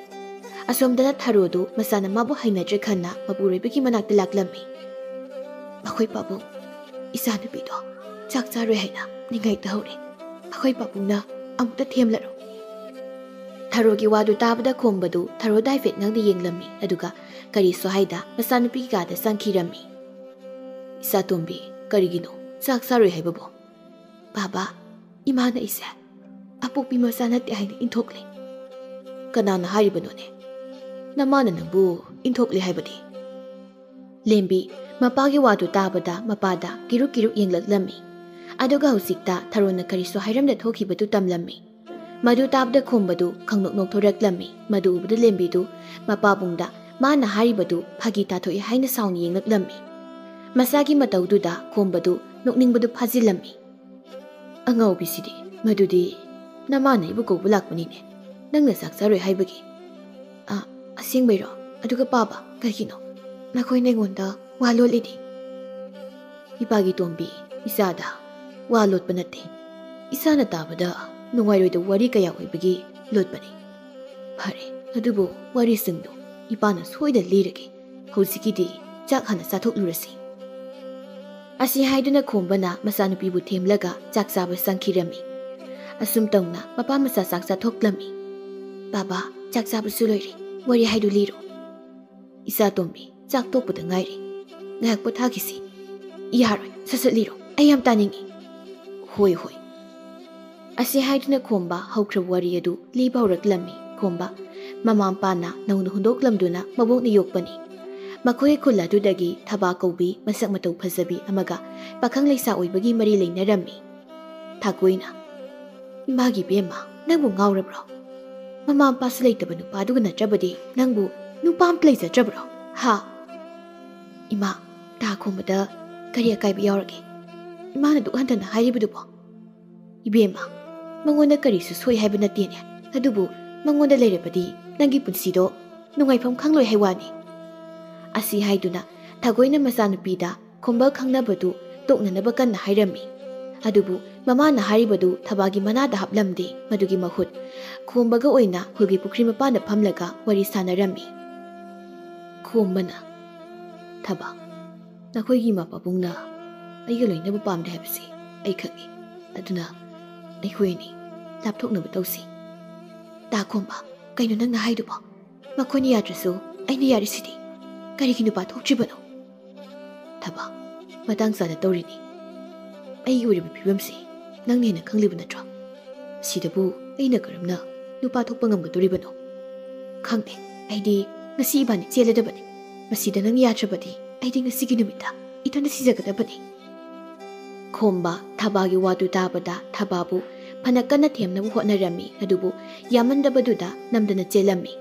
ꯑꯁꯣꯝꯗꯅ ꯊꯔꯣꯗꯨ ꯃꯆꯥꯅ ꯃꯥꯕꯨ ꯍꯩꯅꯗ꯭ꯔꯦ ꯈꯟꯅ ꯃꯄꯨꯔꯣꯏꯕꯒꯤ ꯃꯅꯥꯛꯇ ꯂꯥꯛꯂꯝꯃꯤ꯫ "ꯃꯈꯣꯏ ꯄꯥꯕꯨꯡ, ꯏꯆꯥꯅꯨꯄꯤꯗꯣ ꯆꯥꯛ ꯆꯥꯔꯣꯏ ꯍꯥꯏꯅ ꯅꯤꯡꯉꯥꯏ ꯇꯧꯍꯧꯔꯦ꯫ ꯃꯈꯣꯏ ꯄꯥꯕꯨꯡꯅ ꯑꯃꯨꯛꯇ ꯊꯦꯝꯂꯔꯣ꯫" ꯊꯔꯣꯒꯤ ꯋꯥꯗꯨ ꯇꯥꯕꯗ ꯈꯣꯝꯕꯗꯨ ꯊꯔꯣꯗ ꯍꯥꯏꯐꯦꯠ ꯉꯥꯡꯗ ꯌꯦꯡꯂꯝꯃꯤ, ꯑꯗꯨꯒ ꯀꯔꯤꯁꯨ ꯍꯥꯏꯗ ꯃꯆꯥꯅꯨꯄꯤꯒꯤ ꯀꯥꯗ ꯆꯪꯈꯤꯔꯝꯃꯤ꯫ "ꯏꯆꯥꯇꯣꯝꯕꯤ, ꯀꯔꯤꯒꯤꯅꯣ ꯆꯥꯛ ꯆꯥꯔꯣꯏ ꯍꯥꯏꯕꯕꯨ?" "ꯕꯥꯕꯥ, ꯏꯃꯥꯅ ꯑꯩꯁꯦ ꯑꯄꯣꯛꯄꯤ ꯃꯆꯥ ꯅꯠꯇꯦ ꯍꯥꯏꯅ ꯏꯟꯊꯣꯛꯂꯦ꯫" "ꯀꯅꯥꯅ ꯍꯥꯏꯔꯤꯕꯅꯣꯅꯦ? ꯅꯃꯥꯅ ꯅꯪꯕꯨ ꯏꯟꯊꯣꯛꯂꯦ ꯍꯥꯏꯕꯗꯤ?" ꯂꯦꯝꯕꯤ ꯃꯄꯥꯒꯤ ꯋꯥꯗꯨ ꯇꯥꯕꯗ ꯃꯄꯥꯗ ꯀꯤꯔꯨꯛ ꯀꯤꯔꯨꯛ ꯌꯦꯡꯂꯛꯂꯝꯃꯤ꯫ ꯑꯗꯨꯒ ꯍꯧꯖꯤꯛꯇ ꯊꯔꯣꯅ ꯀꯔꯤꯁꯨ ꯍꯥꯏꯔꯝꯗ ꯊꯣꯛꯈꯤꯕꯗꯨ ꯇꯝꯂꯝꯃꯤ꯫ ꯃꯗꯨ ꯇꯥꯕꯗ ꯈꯣꯝꯕꯗꯨ ꯈꯪꯅꯣꯛ ꯅꯣꯛꯊꯣꯔꯛꯂꯝꯃꯤ꯫ ꯃꯗꯨ ꯎꯕꯗ ꯂꯦꯝꯕꯤꯗꯨ ꯃꯄꯥꯕꯨꯡꯗ ꯃꯥꯅ ꯍꯥꯏꯔꯤꯕꯗꯨ ꯐꯥꯒꯤ ꯇꯥꯊꯣꯛꯏ ꯍꯥꯏꯅ ꯁꯥꯎꯅ ꯌꯦꯡꯂꯛꯂꯝꯃꯤ꯫ ꯃꯆꯥꯒꯤ ꯃꯇꯧꯗꯨꯗ ꯈꯣꯝꯕꯗꯨ ꯅꯣꯛꯅꯤꯡꯕꯗꯨ ꯐꯥꯖꯤꯜꯂꯝꯃꯤ꯫ "ꯑꯉꯥꯎꯕꯤꯁꯤꯗꯤ, ꯃꯗꯨꯗꯤ ꯅꯃꯥꯅ ꯑꯩꯕꯨ ꯀꯧꯕ ꯂꯥꯛꯄꯅꯤꯅꯦ, ꯅꯪꯅ ꯆꯥꯛ ꯆꯥꯔꯣꯏ ꯍꯥꯏꯕꯒꯤ꯫" "ꯑ, ꯑꯁꯦꯡꯕꯩꯔꯣ? ꯑꯗꯨꯒ ꯄꯥꯕ, ꯀꯩꯒꯤꯅꯣ? ꯅꯈꯣꯏꯅ ꯑꯩꯉꯣꯟꯗ ꯋꯥ ꯂꯣꯠꯂꯤꯗꯤ?" "ꯏꯄꯥꯒꯤ ꯇꯣꯝꯕꯤ, ꯏꯆꯥꯗ ꯋꯥ ꯂꯣꯠꯄ ꯅꯠꯇꯦ꯫ ꯏꯆꯥꯅ ꯇꯥꯕꯗ ꯅꯨꯡꯉꯥꯏꯔꯣꯏꯗꯕ ꯋꯥꯔꯤ ꯀꯌꯥ ꯑꯣꯏꯕꯒꯤ ꯂꯣꯠꯄꯅꯤ꯫ ꯐꯔꯦ, ꯑꯗꯨꯕꯨ ꯋꯥꯔꯤꯁꯤꯡꯗꯨ ꯏꯄꯥꯅ ꯁꯣꯏꯗꯅ ꯂꯤꯔꯒꯦ꯫ ꯍꯧꯖꯤꯛꯀꯤꯗꯤ ꯆꯥꯛ ꯍꯥꯟꯅ ꯆꯥꯊꯣꯛꯂꯨꯔꯁꯤ꯫" ꯑꯁꯤ ꯍꯥꯏꯗꯨꯅ ꯈꯣꯝꯕꯅ ꯃꯆꯥꯅꯨꯄꯤꯕꯨ ꯊꯦꯝꯂꯒ ꯆꯥꯛ ꯆꯥꯕ ꯆꯪꯈꯤꯔꯝꯃꯤ꯫ ꯑꯁꯨꯝ ꯇꯧꯅ ꯃꯄꯥ ꯃꯆꯥ ꯆꯥꯛ ꯆꯥꯊꯣꯛꯂꯝꯃꯤ꯫ "ꯕꯥꯕꯥ, ꯆꯥꯛ ꯆꯥꯕꯁꯨ ꯂꯣꯏꯔꯦ, ꯋꯥꯔꯤ ꯍꯥꯏꯗꯨ ꯂꯤꯔꯣ꯫" "ꯏꯆꯥꯇꯣꯝꯕꯤ, ꯆꯥꯛ ꯇꯣꯛꯄꯗ ꯉꯥꯏꯔꯤ, ꯉꯥꯏꯍꯥꯛ ꯄꯣꯊꯥꯈꯤꯁꯤ꯫" "ꯌꯥꯔꯣꯏ, ꯁꯠ ꯁꯠ ꯂꯤꯔꯣ, ꯑꯩ ꯌꯥꯝ ꯇꯥꯅꯤꯡꯏ꯫" "ꯍꯣꯏ, ꯍꯣꯏ"꯫ ꯑꯁꯤ ꯍꯥꯏꯗꯨꯅ ꯈꯣꯝꯕ ꯍꯧꯈ꯭ꯔꯕ ꯋꯥꯔꯤ ꯑꯗꯨ ꯂꯤꯕ ꯍꯧꯔꯛꯂꯝꯃꯤ꯫ ꯈꯣꯝꯕ ꯃꯃꯥ ꯃꯄꯥꯅ ꯅꯧꯅ ꯍꯨꯟꯗꯣꯛꯂꯝꯗꯨꯅ ꯃꯕꯣꯛꯅ ꯌꯣꯛꯄꯅꯤ꯫ ꯃꯈꯣꯏꯒꯤ ꯈꯨꯜ ꯑꯗꯨꯗꯒꯤ ꯊꯕꯥ ꯀꯧꯕꯤ ꯃꯁꯛ ꯃꯇꯧ ꯐꯖꯕꯤ ꯑꯃꯒ ꯄꯥꯈꯪ ꯂꯩꯁꯥ ꯑꯣꯏꯕꯒꯤ ꯃꯔꯤ ꯂꯩꯅꯔꯝꯃꯤ꯫ ꯊꯥꯒꯣꯏꯅ, "ꯏꯃꯥꯒꯤ ꯏꯕꯦꯝꯃ, ꯅꯪꯕꯨ ꯉꯥꯎꯔꯕ꯭ꯔꯣ? ꯃꯃꯥ ꯃꯄꯥꯁꯨ ꯂꯩꯇꯕ ꯅꯨꯄꯥꯗꯨꯒ ꯅꯠꯇ꯭ꯔꯕꯗꯤ ꯅꯪꯕꯨ ꯅꯨꯄꯥ ꯑꯝꯇ ꯂꯩꯖꯗ꯭ꯔꯕ꯭ꯔꯣ? ꯍꯥ?" "ꯏꯃꯥ, ꯇꯥ ꯈꯣꯝꯕꯗ ꯀꯔꯤ ꯑꯀꯥꯏꯕ ꯌꯥꯎꯔꯒꯦ? ꯏꯃꯥꯅ ꯑꯗꯨꯛ ꯍꯟꯊꯅ ꯍꯥꯏꯔꯤꯕꯗꯨꯕꯣ?" "ꯏꯕꯦꯝꯃ, ꯃꯉꯣꯟꯗ ꯀꯔꯤꯁꯨ ꯁꯣꯏ ꯍꯥꯏꯕ ꯅꯠꯇꯦꯅꯦ, ꯑꯗꯨꯕꯨ ꯃꯉꯣꯟꯗ ꯂꯩꯔꯕꯗꯤ ꯅꯪꯒꯤ ꯄꯨꯟꯁꯤꯗꯣ ꯅꯨꯡꯉꯥꯏꯐꯝ ꯈꯪꯂꯣꯏ ꯍꯥꯏ ꯋꯥꯅꯤ"꯫ ꯑꯁꯤ ꯍꯥꯏꯗꯨꯅ ꯊꯥꯒꯣꯏꯅ ꯃꯆꯥꯅꯨꯄꯤꯗ ꯈꯣꯝꯕ ꯈꯪꯅꯕꯗꯨ ꯇꯣꯛꯅꯅꯕ ꯀꯟꯅ ꯍꯥꯏꯔꯝꯃꯤ꯫ ꯑꯗꯨꯕꯨ ꯃꯃꯥꯅ ꯍꯥꯏꯔꯤꯕꯗꯨ ꯊꯕꯥꯒꯤ ꯃꯅꯥꯗ ꯍꯥꯞꯂꯝꯗꯦ꯫ ꯃꯗꯨꯒꯤ ꯃꯍꯨꯠ ꯈꯣꯝꯕꯒ ꯑꯣꯏꯅ ꯈꯨꯜꯒꯤ ꯄꯨꯈ꯭ꯔꯤ ꯃꯄꯥꯟꯗ ꯐꯝꯂꯒ ꯋꯥꯔꯤ ꯁꯥꯟꯅꯔꯝꯃꯤ꯫ ꯈꯣꯝꯕꯅ, "ꯊꯕꯥ, ꯅꯈꯣꯏꯒꯤ ꯏꯃꯥ ꯄꯥꯕꯨꯡꯅ ꯑꯩꯒ ꯂꯣꯏꯅꯕ ꯄꯥꯝꯗꯦ ꯍꯥꯏꯕꯁꯤ ꯑꯩ ꯈꯪꯏ꯫ ꯑꯗꯨꯅ ꯑꯩꯈꯣꯏ ꯑꯅꯤ ꯂꯥꯞꯊꯣꯛꯅꯕ ꯇꯧꯁꯤ"꯫ "ꯇꯥ ꯈꯣꯝꯕ, ꯀꯩꯅꯣ ꯅꯪꯅ ꯍꯥꯏꯗꯨꯕꯣ? ꯃꯈꯣꯏꯅ ꯌꯥꯗ꯭ꯔꯁꯨ ꯑꯩꯅ ꯌꯥꯔꯤꯁꯤꯗꯤ꯫ ꯀꯔꯤꯒꯤ ꯅꯨꯄꯥ ꯊꯣꯛꯇ꯭ꯔꯤꯕꯅꯣ?" "ꯊꯕꯥ, ꯃꯇꯥꯡ ꯆꯥꯅ ꯇꯧꯔꯤꯅꯤ꯫ ꯑꯩꯒꯤ ꯑꯣꯏꯔꯤꯕ ꯐꯤꯕꯝꯁꯤ ꯅꯪꯅ ꯍꯦꯟꯅ ꯈꯪꯂꯤꯕ ꯅꯠꯇ꯭ꯔꯣ? ꯁꯤꯗꯕꯨ ꯑꯩꯅ ꯀꯔꯝꯅ ꯅꯨꯄꯥ ꯊꯣꯛꯄ ꯉꯝꯒꯗꯣꯔꯤꯕꯅꯣ? ꯈꯪꯗꯦ, ꯑꯩꯗꯤ ꯉꯁꯤ ꯏꯕꯥꯅꯤ ꯆꯦꯜꯂꯗꯕꯅꯤ꯫ ꯃꯁꯤꯗ ꯅꯪ ꯌꯥꯗ꯭ꯔꯕꯗꯤ ꯑꯩꯗꯤ ꯉꯁꯤꯒꯤ ꯅꯨꯃꯤꯠꯇ ꯏꯊꯟꯇ ꯁꯤꯖꯒꯗꯕꯅꯤ"꯫ ꯈꯣꯝꯕ ꯊꯕꯥꯒꯤ ꯋꯥꯗꯨ ꯇꯥꯕꯗ ꯊꯕꯥꯕꯨ ꯐꯅ ꯀꯟꯅ ꯊꯦꯝꯅꯕ ꯍꯣꯠꯅꯔꯝꯃꯤ, ꯑꯗꯨꯕꯨ ꯌꯥꯃꯟꯗꯕꯗꯨꯗ ꯅꯝꯗꯅ ꯆꯦꯜꯂꯝꯃꯤ꯫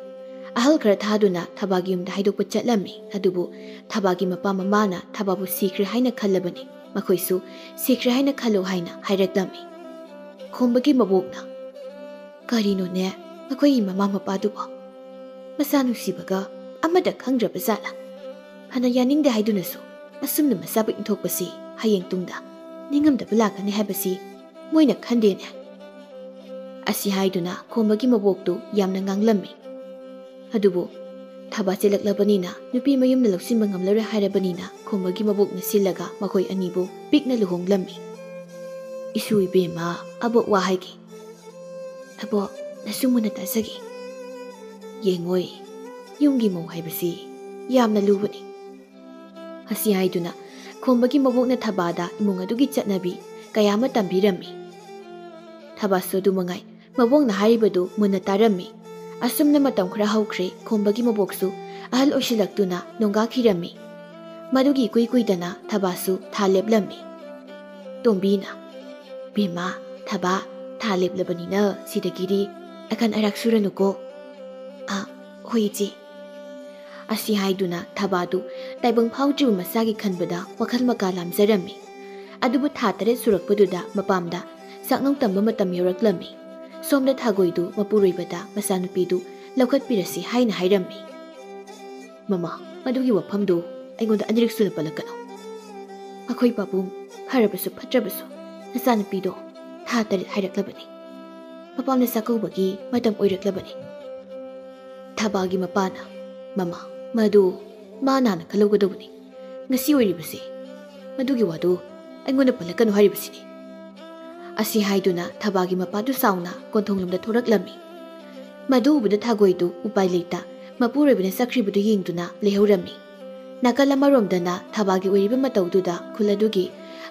ꯑꯍꯜ ꯈꯔ ꯊꯥꯗꯨꯅ ꯊꯕꯥꯒꯤ ꯌꯨꯝꯗ ꯍꯥꯏꯗꯣꯛꯄ ꯆꯠꯂꯝꯃꯤ, ꯑꯗꯨꯕꯨ ꯊꯕꯥꯒꯤ ꯃꯄꯥ ꯃꯃꯥꯅ ꯊꯕꯥꯕꯨ ꯁꯤꯈ꯭ꯔꯦ ꯍꯥꯏꯅ ꯈꯜꯂꯕꯅꯤ꯫ ꯃꯈꯣꯏꯁꯨ ꯁꯤꯈ꯭ꯔꯦ ꯍꯥꯏꯅ ꯈꯜꯂꯨ ꯍꯥꯏꯅ ꯍꯥꯏꯔꯛꯂꯝꯃꯤ꯫ ꯈꯣꯝꯕꯒꯤ ꯃꯕꯣꯛꯅ, "ꯀꯔꯤꯅꯣꯅꯦ, ꯃꯈꯣꯏꯒꯤ ꯃꯃꯥ ꯃꯄꯥꯗꯨꯕꯣ? ꯃꯆꯥ ꯅꯨꯡꯁꯤꯕꯒ ꯑꯃꯠꯇ ꯈꯪꯗ꯭ꯔꯕ ꯖꯥꯠꯂꯥ? ꯐꯅ ꯌꯥꯅꯤꯡꯗꯦ ꯍꯥꯏꯗꯨꯅꯁꯨ ꯑꯁꯨꯝꯅ ꯃꯆꯥꯕꯨ ꯏꯟꯊꯣꯛꯄꯁꯤ ꯍꯌꯦꯡ ꯇꯨꯡꯗ ꯅꯤꯡꯉꯝꯗꯕ ꯂꯥꯛꯀꯅꯤ ꯍꯥꯏꯕꯁꯤ ꯃꯣꯏꯅ ꯈꯟꯗꯦꯅꯦ"꯫ ꯑꯁꯤ ꯍꯥꯏꯗꯨꯅ ꯈꯣꯝꯕꯒꯤ ꯃꯕꯣꯛꯇꯨ ꯌꯥꯝꯅ ꯉꯥꯡꯂꯝꯃꯤ꯫ ꯑꯗꯨꯕꯨ ꯊꯕꯥ ꯆꯦꯜꯂꯛꯂꯕꯅꯤꯅ ꯅꯨꯄꯤ ꯃꯌꯨꯝꯅ ꯂꯧꯁꯤꯟꯕ ꯉꯝꯂꯔꯣꯏ ꯍꯥꯏꯔꯕꯅꯤꯅ ꯈꯣꯝꯕꯒꯤ ꯃꯕꯣꯛꯅ ꯁꯤꯜꯂꯒ ꯃꯈꯣꯏ ꯑꯅꯤꯕꯨ ꯄꯤꯛꯅ ꯂꯨꯍꯣꯡꯂꯝꯃꯤ꯫ "ꯏꯁꯨ ꯏꯕꯦꯝꯃ, ꯑꯕꯣꯛ ꯋꯥ ꯍꯥꯏꯒꯦ꯫ ꯑꯕꯣꯛ, ꯅꯁꯨ ꯃꯨꯟꯅ ꯇꯥꯖꯒꯦ꯫ ꯌꯦꯡꯉꯣꯏ, ꯌꯨꯝꯒꯤ ꯃꯧ ꯍꯥꯏꯕꯁꯤ ꯌꯥꯝꯅ ꯂꯨꯕꯅꯤ"꯫ ꯑꯁꯤ ꯍꯥꯏꯗꯨꯅ ꯈꯣꯝꯕꯒꯤ ꯃꯕꯣꯛꯅ ꯊꯕꯥꯗ ꯏꯃꯨꯡ ꯑꯗꯨꯒꯤ ꯆꯠꯅꯕꯤ, ꯀꯌꯥ ꯑꯃ ꯇꯝꯕꯤꯔꯝꯃꯤ꯫ ꯊꯕꯥꯁꯨ ꯑꯗꯨ ꯃꯉꯥꯏ, ꯃꯕꯣꯛꯅ ꯍꯥꯏꯔꯤꯕꯗꯨ ꯃꯨꯟꯅ ꯇꯥꯔꯝꯃꯤ꯫ ꯑꯁꯨꯝꯅ ꯃꯇꯝ ꯈꯔ ꯍꯧꯈ꯭ꯔꯦ꯫ ꯈꯣꯝꯕꯒꯤ ꯃꯕꯣꯛꯁꯨ ꯑꯍꯜ ꯑꯣꯏꯁꯤꯜꯂꯛꯇꯨꯅ ꯅꯣꯡꯒꯥꯈꯤꯔꯝꯃꯤ꯫ ꯃꯗꯨꯒꯤ ꯏꯀꯨꯏ ꯀꯨꯏꯗꯅ ꯊꯕꯥꯁꯨ ꯊꯥ ꯂꯦꯞꯂꯝꯃꯤ꯫ ꯇꯣꯝꯕꯤꯅ, "ꯕꯦꯝꯃ, ꯊꯕꯥ, ꯊꯥ ꯂꯦꯞꯂꯕꯅꯤꯅ ꯁꯤꯗꯒꯤꯗꯤ ꯑꯀꯟ ꯑꯔꯥꯛ ꯁꯨꯔꯅꯨꯀꯣ꯫" "ꯑꯥ, ꯍꯣꯏ ꯏꯆꯦ꯫" ꯑꯁꯤ ꯍꯥꯏꯗꯨꯅ ꯊꯕꯥꯗꯨ ꯇꯥꯏꯕꯪ ꯐꯥꯎꯗ꯭ꯔꯤꯕ ꯃꯆꯥꯒꯤ ꯈꯟꯕꯗ ꯋꯥꯈꯜ ꯃꯀꯥ ꯂꯥꯝꯖꯔꯝꯃꯤ꯫ ꯑꯗꯨꯕꯨ ꯊꯥ ꯇꯔꯦꯠ ꯁꯨꯔꯛꯄꯗꯨꯗ ꯃꯄꯥꯝꯗ ꯆꯥꯛꯅꯧ ꯇꯝꯕ ꯃꯇꯝ ꯌꯧꯔꯛꯂꯝꯃꯤ꯫ ꯁꯣꯝꯗ ꯊꯥꯒꯣꯏꯗꯨ ꯃꯄꯨꯔꯣꯏꯕꯗ ꯃꯆꯥꯅꯨꯄꯤꯗꯨ ꯂꯧꯈꯠꯄꯤꯔꯁꯤ ꯍꯥꯏꯅ ꯍꯥꯏꯔꯝꯃꯤ꯫ "ꯃꯃꯥ, ꯃꯗꯨꯒꯤ ꯋꯥꯐꯝꯗꯨ ꯑꯩꯉꯣꯟꯗ ꯑꯅꯤꯔꯛ ꯁꯨꯅ ꯄꯜꯂꯛꯀꯅꯨ꯫ ꯑꯩꯈꯣꯏ ꯄꯥꯕꯨꯡ, ꯐꯔꯕꯁꯨ ꯐꯠꯇ꯭ꯔꯕꯁꯨ ꯅꯆꯥꯅꯨꯄꯤꯗꯣ ꯊꯥ ꯇꯔꯦꯠ ꯍꯥꯏꯔꯛꯂꯕꯅꯤ꯫ ꯃꯄꯥꯝꯗ ꯆꯥꯛꯀꯧꯕꯒꯤ ꯃꯇꯝ ꯑꯣꯏꯔꯛꯂꯕꯅꯤ꯫" ꯊꯕꯥꯒꯤ ꯃꯄꯥꯅ, "ꯃꯃꯥ, ꯃꯗꯨ ꯃꯥ ꯅꯥꯅ ꯈꯜꯍꯧꯒꯗꯧꯕꯅꯤ꯫ ꯉꯁꯤ ꯑꯣꯏꯔꯤꯕꯁꯤ, ꯃꯗꯨꯒꯤ ꯋꯥꯗꯨ ꯑꯩꯉꯣꯟꯗ ꯄꯜꯂꯛꯀꯅꯨ ꯍꯥꯏꯔꯤꯕꯁꯤꯅꯤ꯫" ꯑꯁꯤ ꯍꯥꯏꯗꯨꯅ ꯊꯕꯥꯒꯤ ꯃꯄꯥꯗꯨ ꯁꯥꯎꯅ ꯀꯣꯟꯊꯣꯡꯂꯣꯝꯗ ꯊꯣꯔꯛꯂꯝꯃꯤ꯫ ꯃꯗꯨ ꯎꯕꯗ ꯊꯥꯒꯣꯏꯗꯨ ꯎꯄꯥꯏ ꯂꯩꯇ ꯃꯄꯨꯔꯣꯏꯕꯅ ꯆꯠꯈ꯭ꯔꯤꯕꯗꯨ ꯌꯦꯡꯗꯨꯅ ꯂꯩꯍꯧꯔꯝꯃꯤ꯫ ꯅꯥꯀꯜ ꯑꯃꯔꯣꯝꯗꯅ ꯊꯕꯥꯒꯤ ꯑꯣꯏꯔꯤꯕ ꯃꯇꯧꯗꯨꯗ ꯈꯨꯜ ꯑꯗꯨꯒꯤ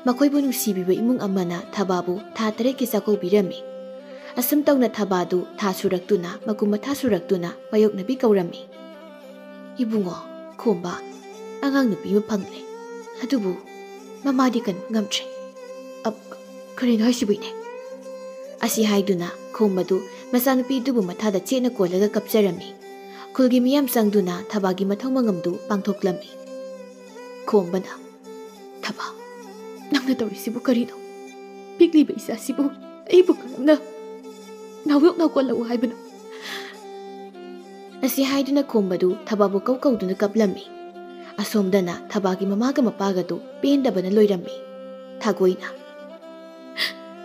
ꯃꯈꯣꯏꯕꯨ ꯅꯨꯡꯁꯤꯕꯤꯕ ꯏꯃꯨꯡ ꯑꯃꯅ ꯊꯕꯥꯕꯨ ꯊꯥ ꯇꯔꯦꯠꯀꯤ ꯆꯥꯛꯀꯧꯕꯤꯔꯝꯃꯤ꯫ ꯑꯁꯨꯝ ꯇꯧꯅ ꯊꯕꯥꯗꯨ ꯊꯥ ꯁꯨꯔꯛꯇꯨꯅ, ꯃꯀꯨꯝ ꯃꯊꯥ ꯁꯨꯔꯛꯇꯨꯅ ꯃꯥꯌꯣꯛꯅꯕꯤ ꯀꯧꯔꯝꯃꯤ꯫ "ꯏꯕꯨꯡꯉꯣ, ꯈꯣꯝꯕ, ꯑꯉꯥꯡ ꯅꯨꯄꯤ ꯑꯃ ꯐꯪꯂꯦ꯫ ꯑꯗꯨꯕꯨ ꯃꯃꯥꯗꯤ ꯀꯟꯕ ꯉꯝꯗ꯭ꯔꯦ꯫ ꯑꯞ, ꯀꯔꯤꯅꯣ ꯍꯥꯏꯁꯤꯕꯨ, ꯏꯅꯦ?" ꯑꯁꯤ ꯍꯥꯏꯗꯨꯅ ꯈꯣꯝꯕꯗꯨ ꯃꯆꯥꯅꯨꯄꯤꯗꯨꯕꯨ ꯃꯊꯥꯗ ꯆꯦꯠꯅ ꯀꯣꯜꯂꯒ ꯀꯞꯆꯔꯝꯃꯤ꯫ ꯈꯨꯜꯒꯤ ꯃꯤꯌꯥꯝ ꯆꯪꯗꯨꯅ ꯊꯕꯥꯒꯤ ꯃꯊꯧ ꯃꯉꯝꯗꯨ ꯄꯥꯡꯊꯣꯛꯂꯝꯃꯤ꯫ ꯈꯣꯝꯕꯅ, "ꯊꯕꯥ, ꯅꯪꯅ ꯇꯧꯔꯤꯁꯤꯕꯨ ꯀꯔꯤꯅꯣ? ꯄꯤꯛꯂꯤꯕ ꯏꯆꯥꯁꯤꯕꯨ ꯑꯩꯕꯨ ꯀꯔꯝꯅ ꯅꯥꯎꯌꯣꯛ ꯅꯥꯎꯀꯣꯜꯂꯛꯎ ꯍꯥꯏꯕꯅꯣ?" ꯑꯁꯤ ꯍꯥꯏꯗꯨꯅ ꯈꯣꯝꯕꯗꯨ ꯊꯕꯥꯕꯨ ꯀꯧ ꯀꯧꯗꯨꯅ ꯀꯞꯂꯝꯃꯤ꯫ ꯑꯁꯣꯝꯗꯅ ꯊꯕꯥꯒꯤ ꯃꯃꯥꯒ ꯃꯄꯥꯒꯗꯨ ꯄꯦꯟꯗꯕꯅ ꯂꯣꯏꯔꯝꯃꯤ꯫ ꯊꯥꯒꯣꯏꯅ,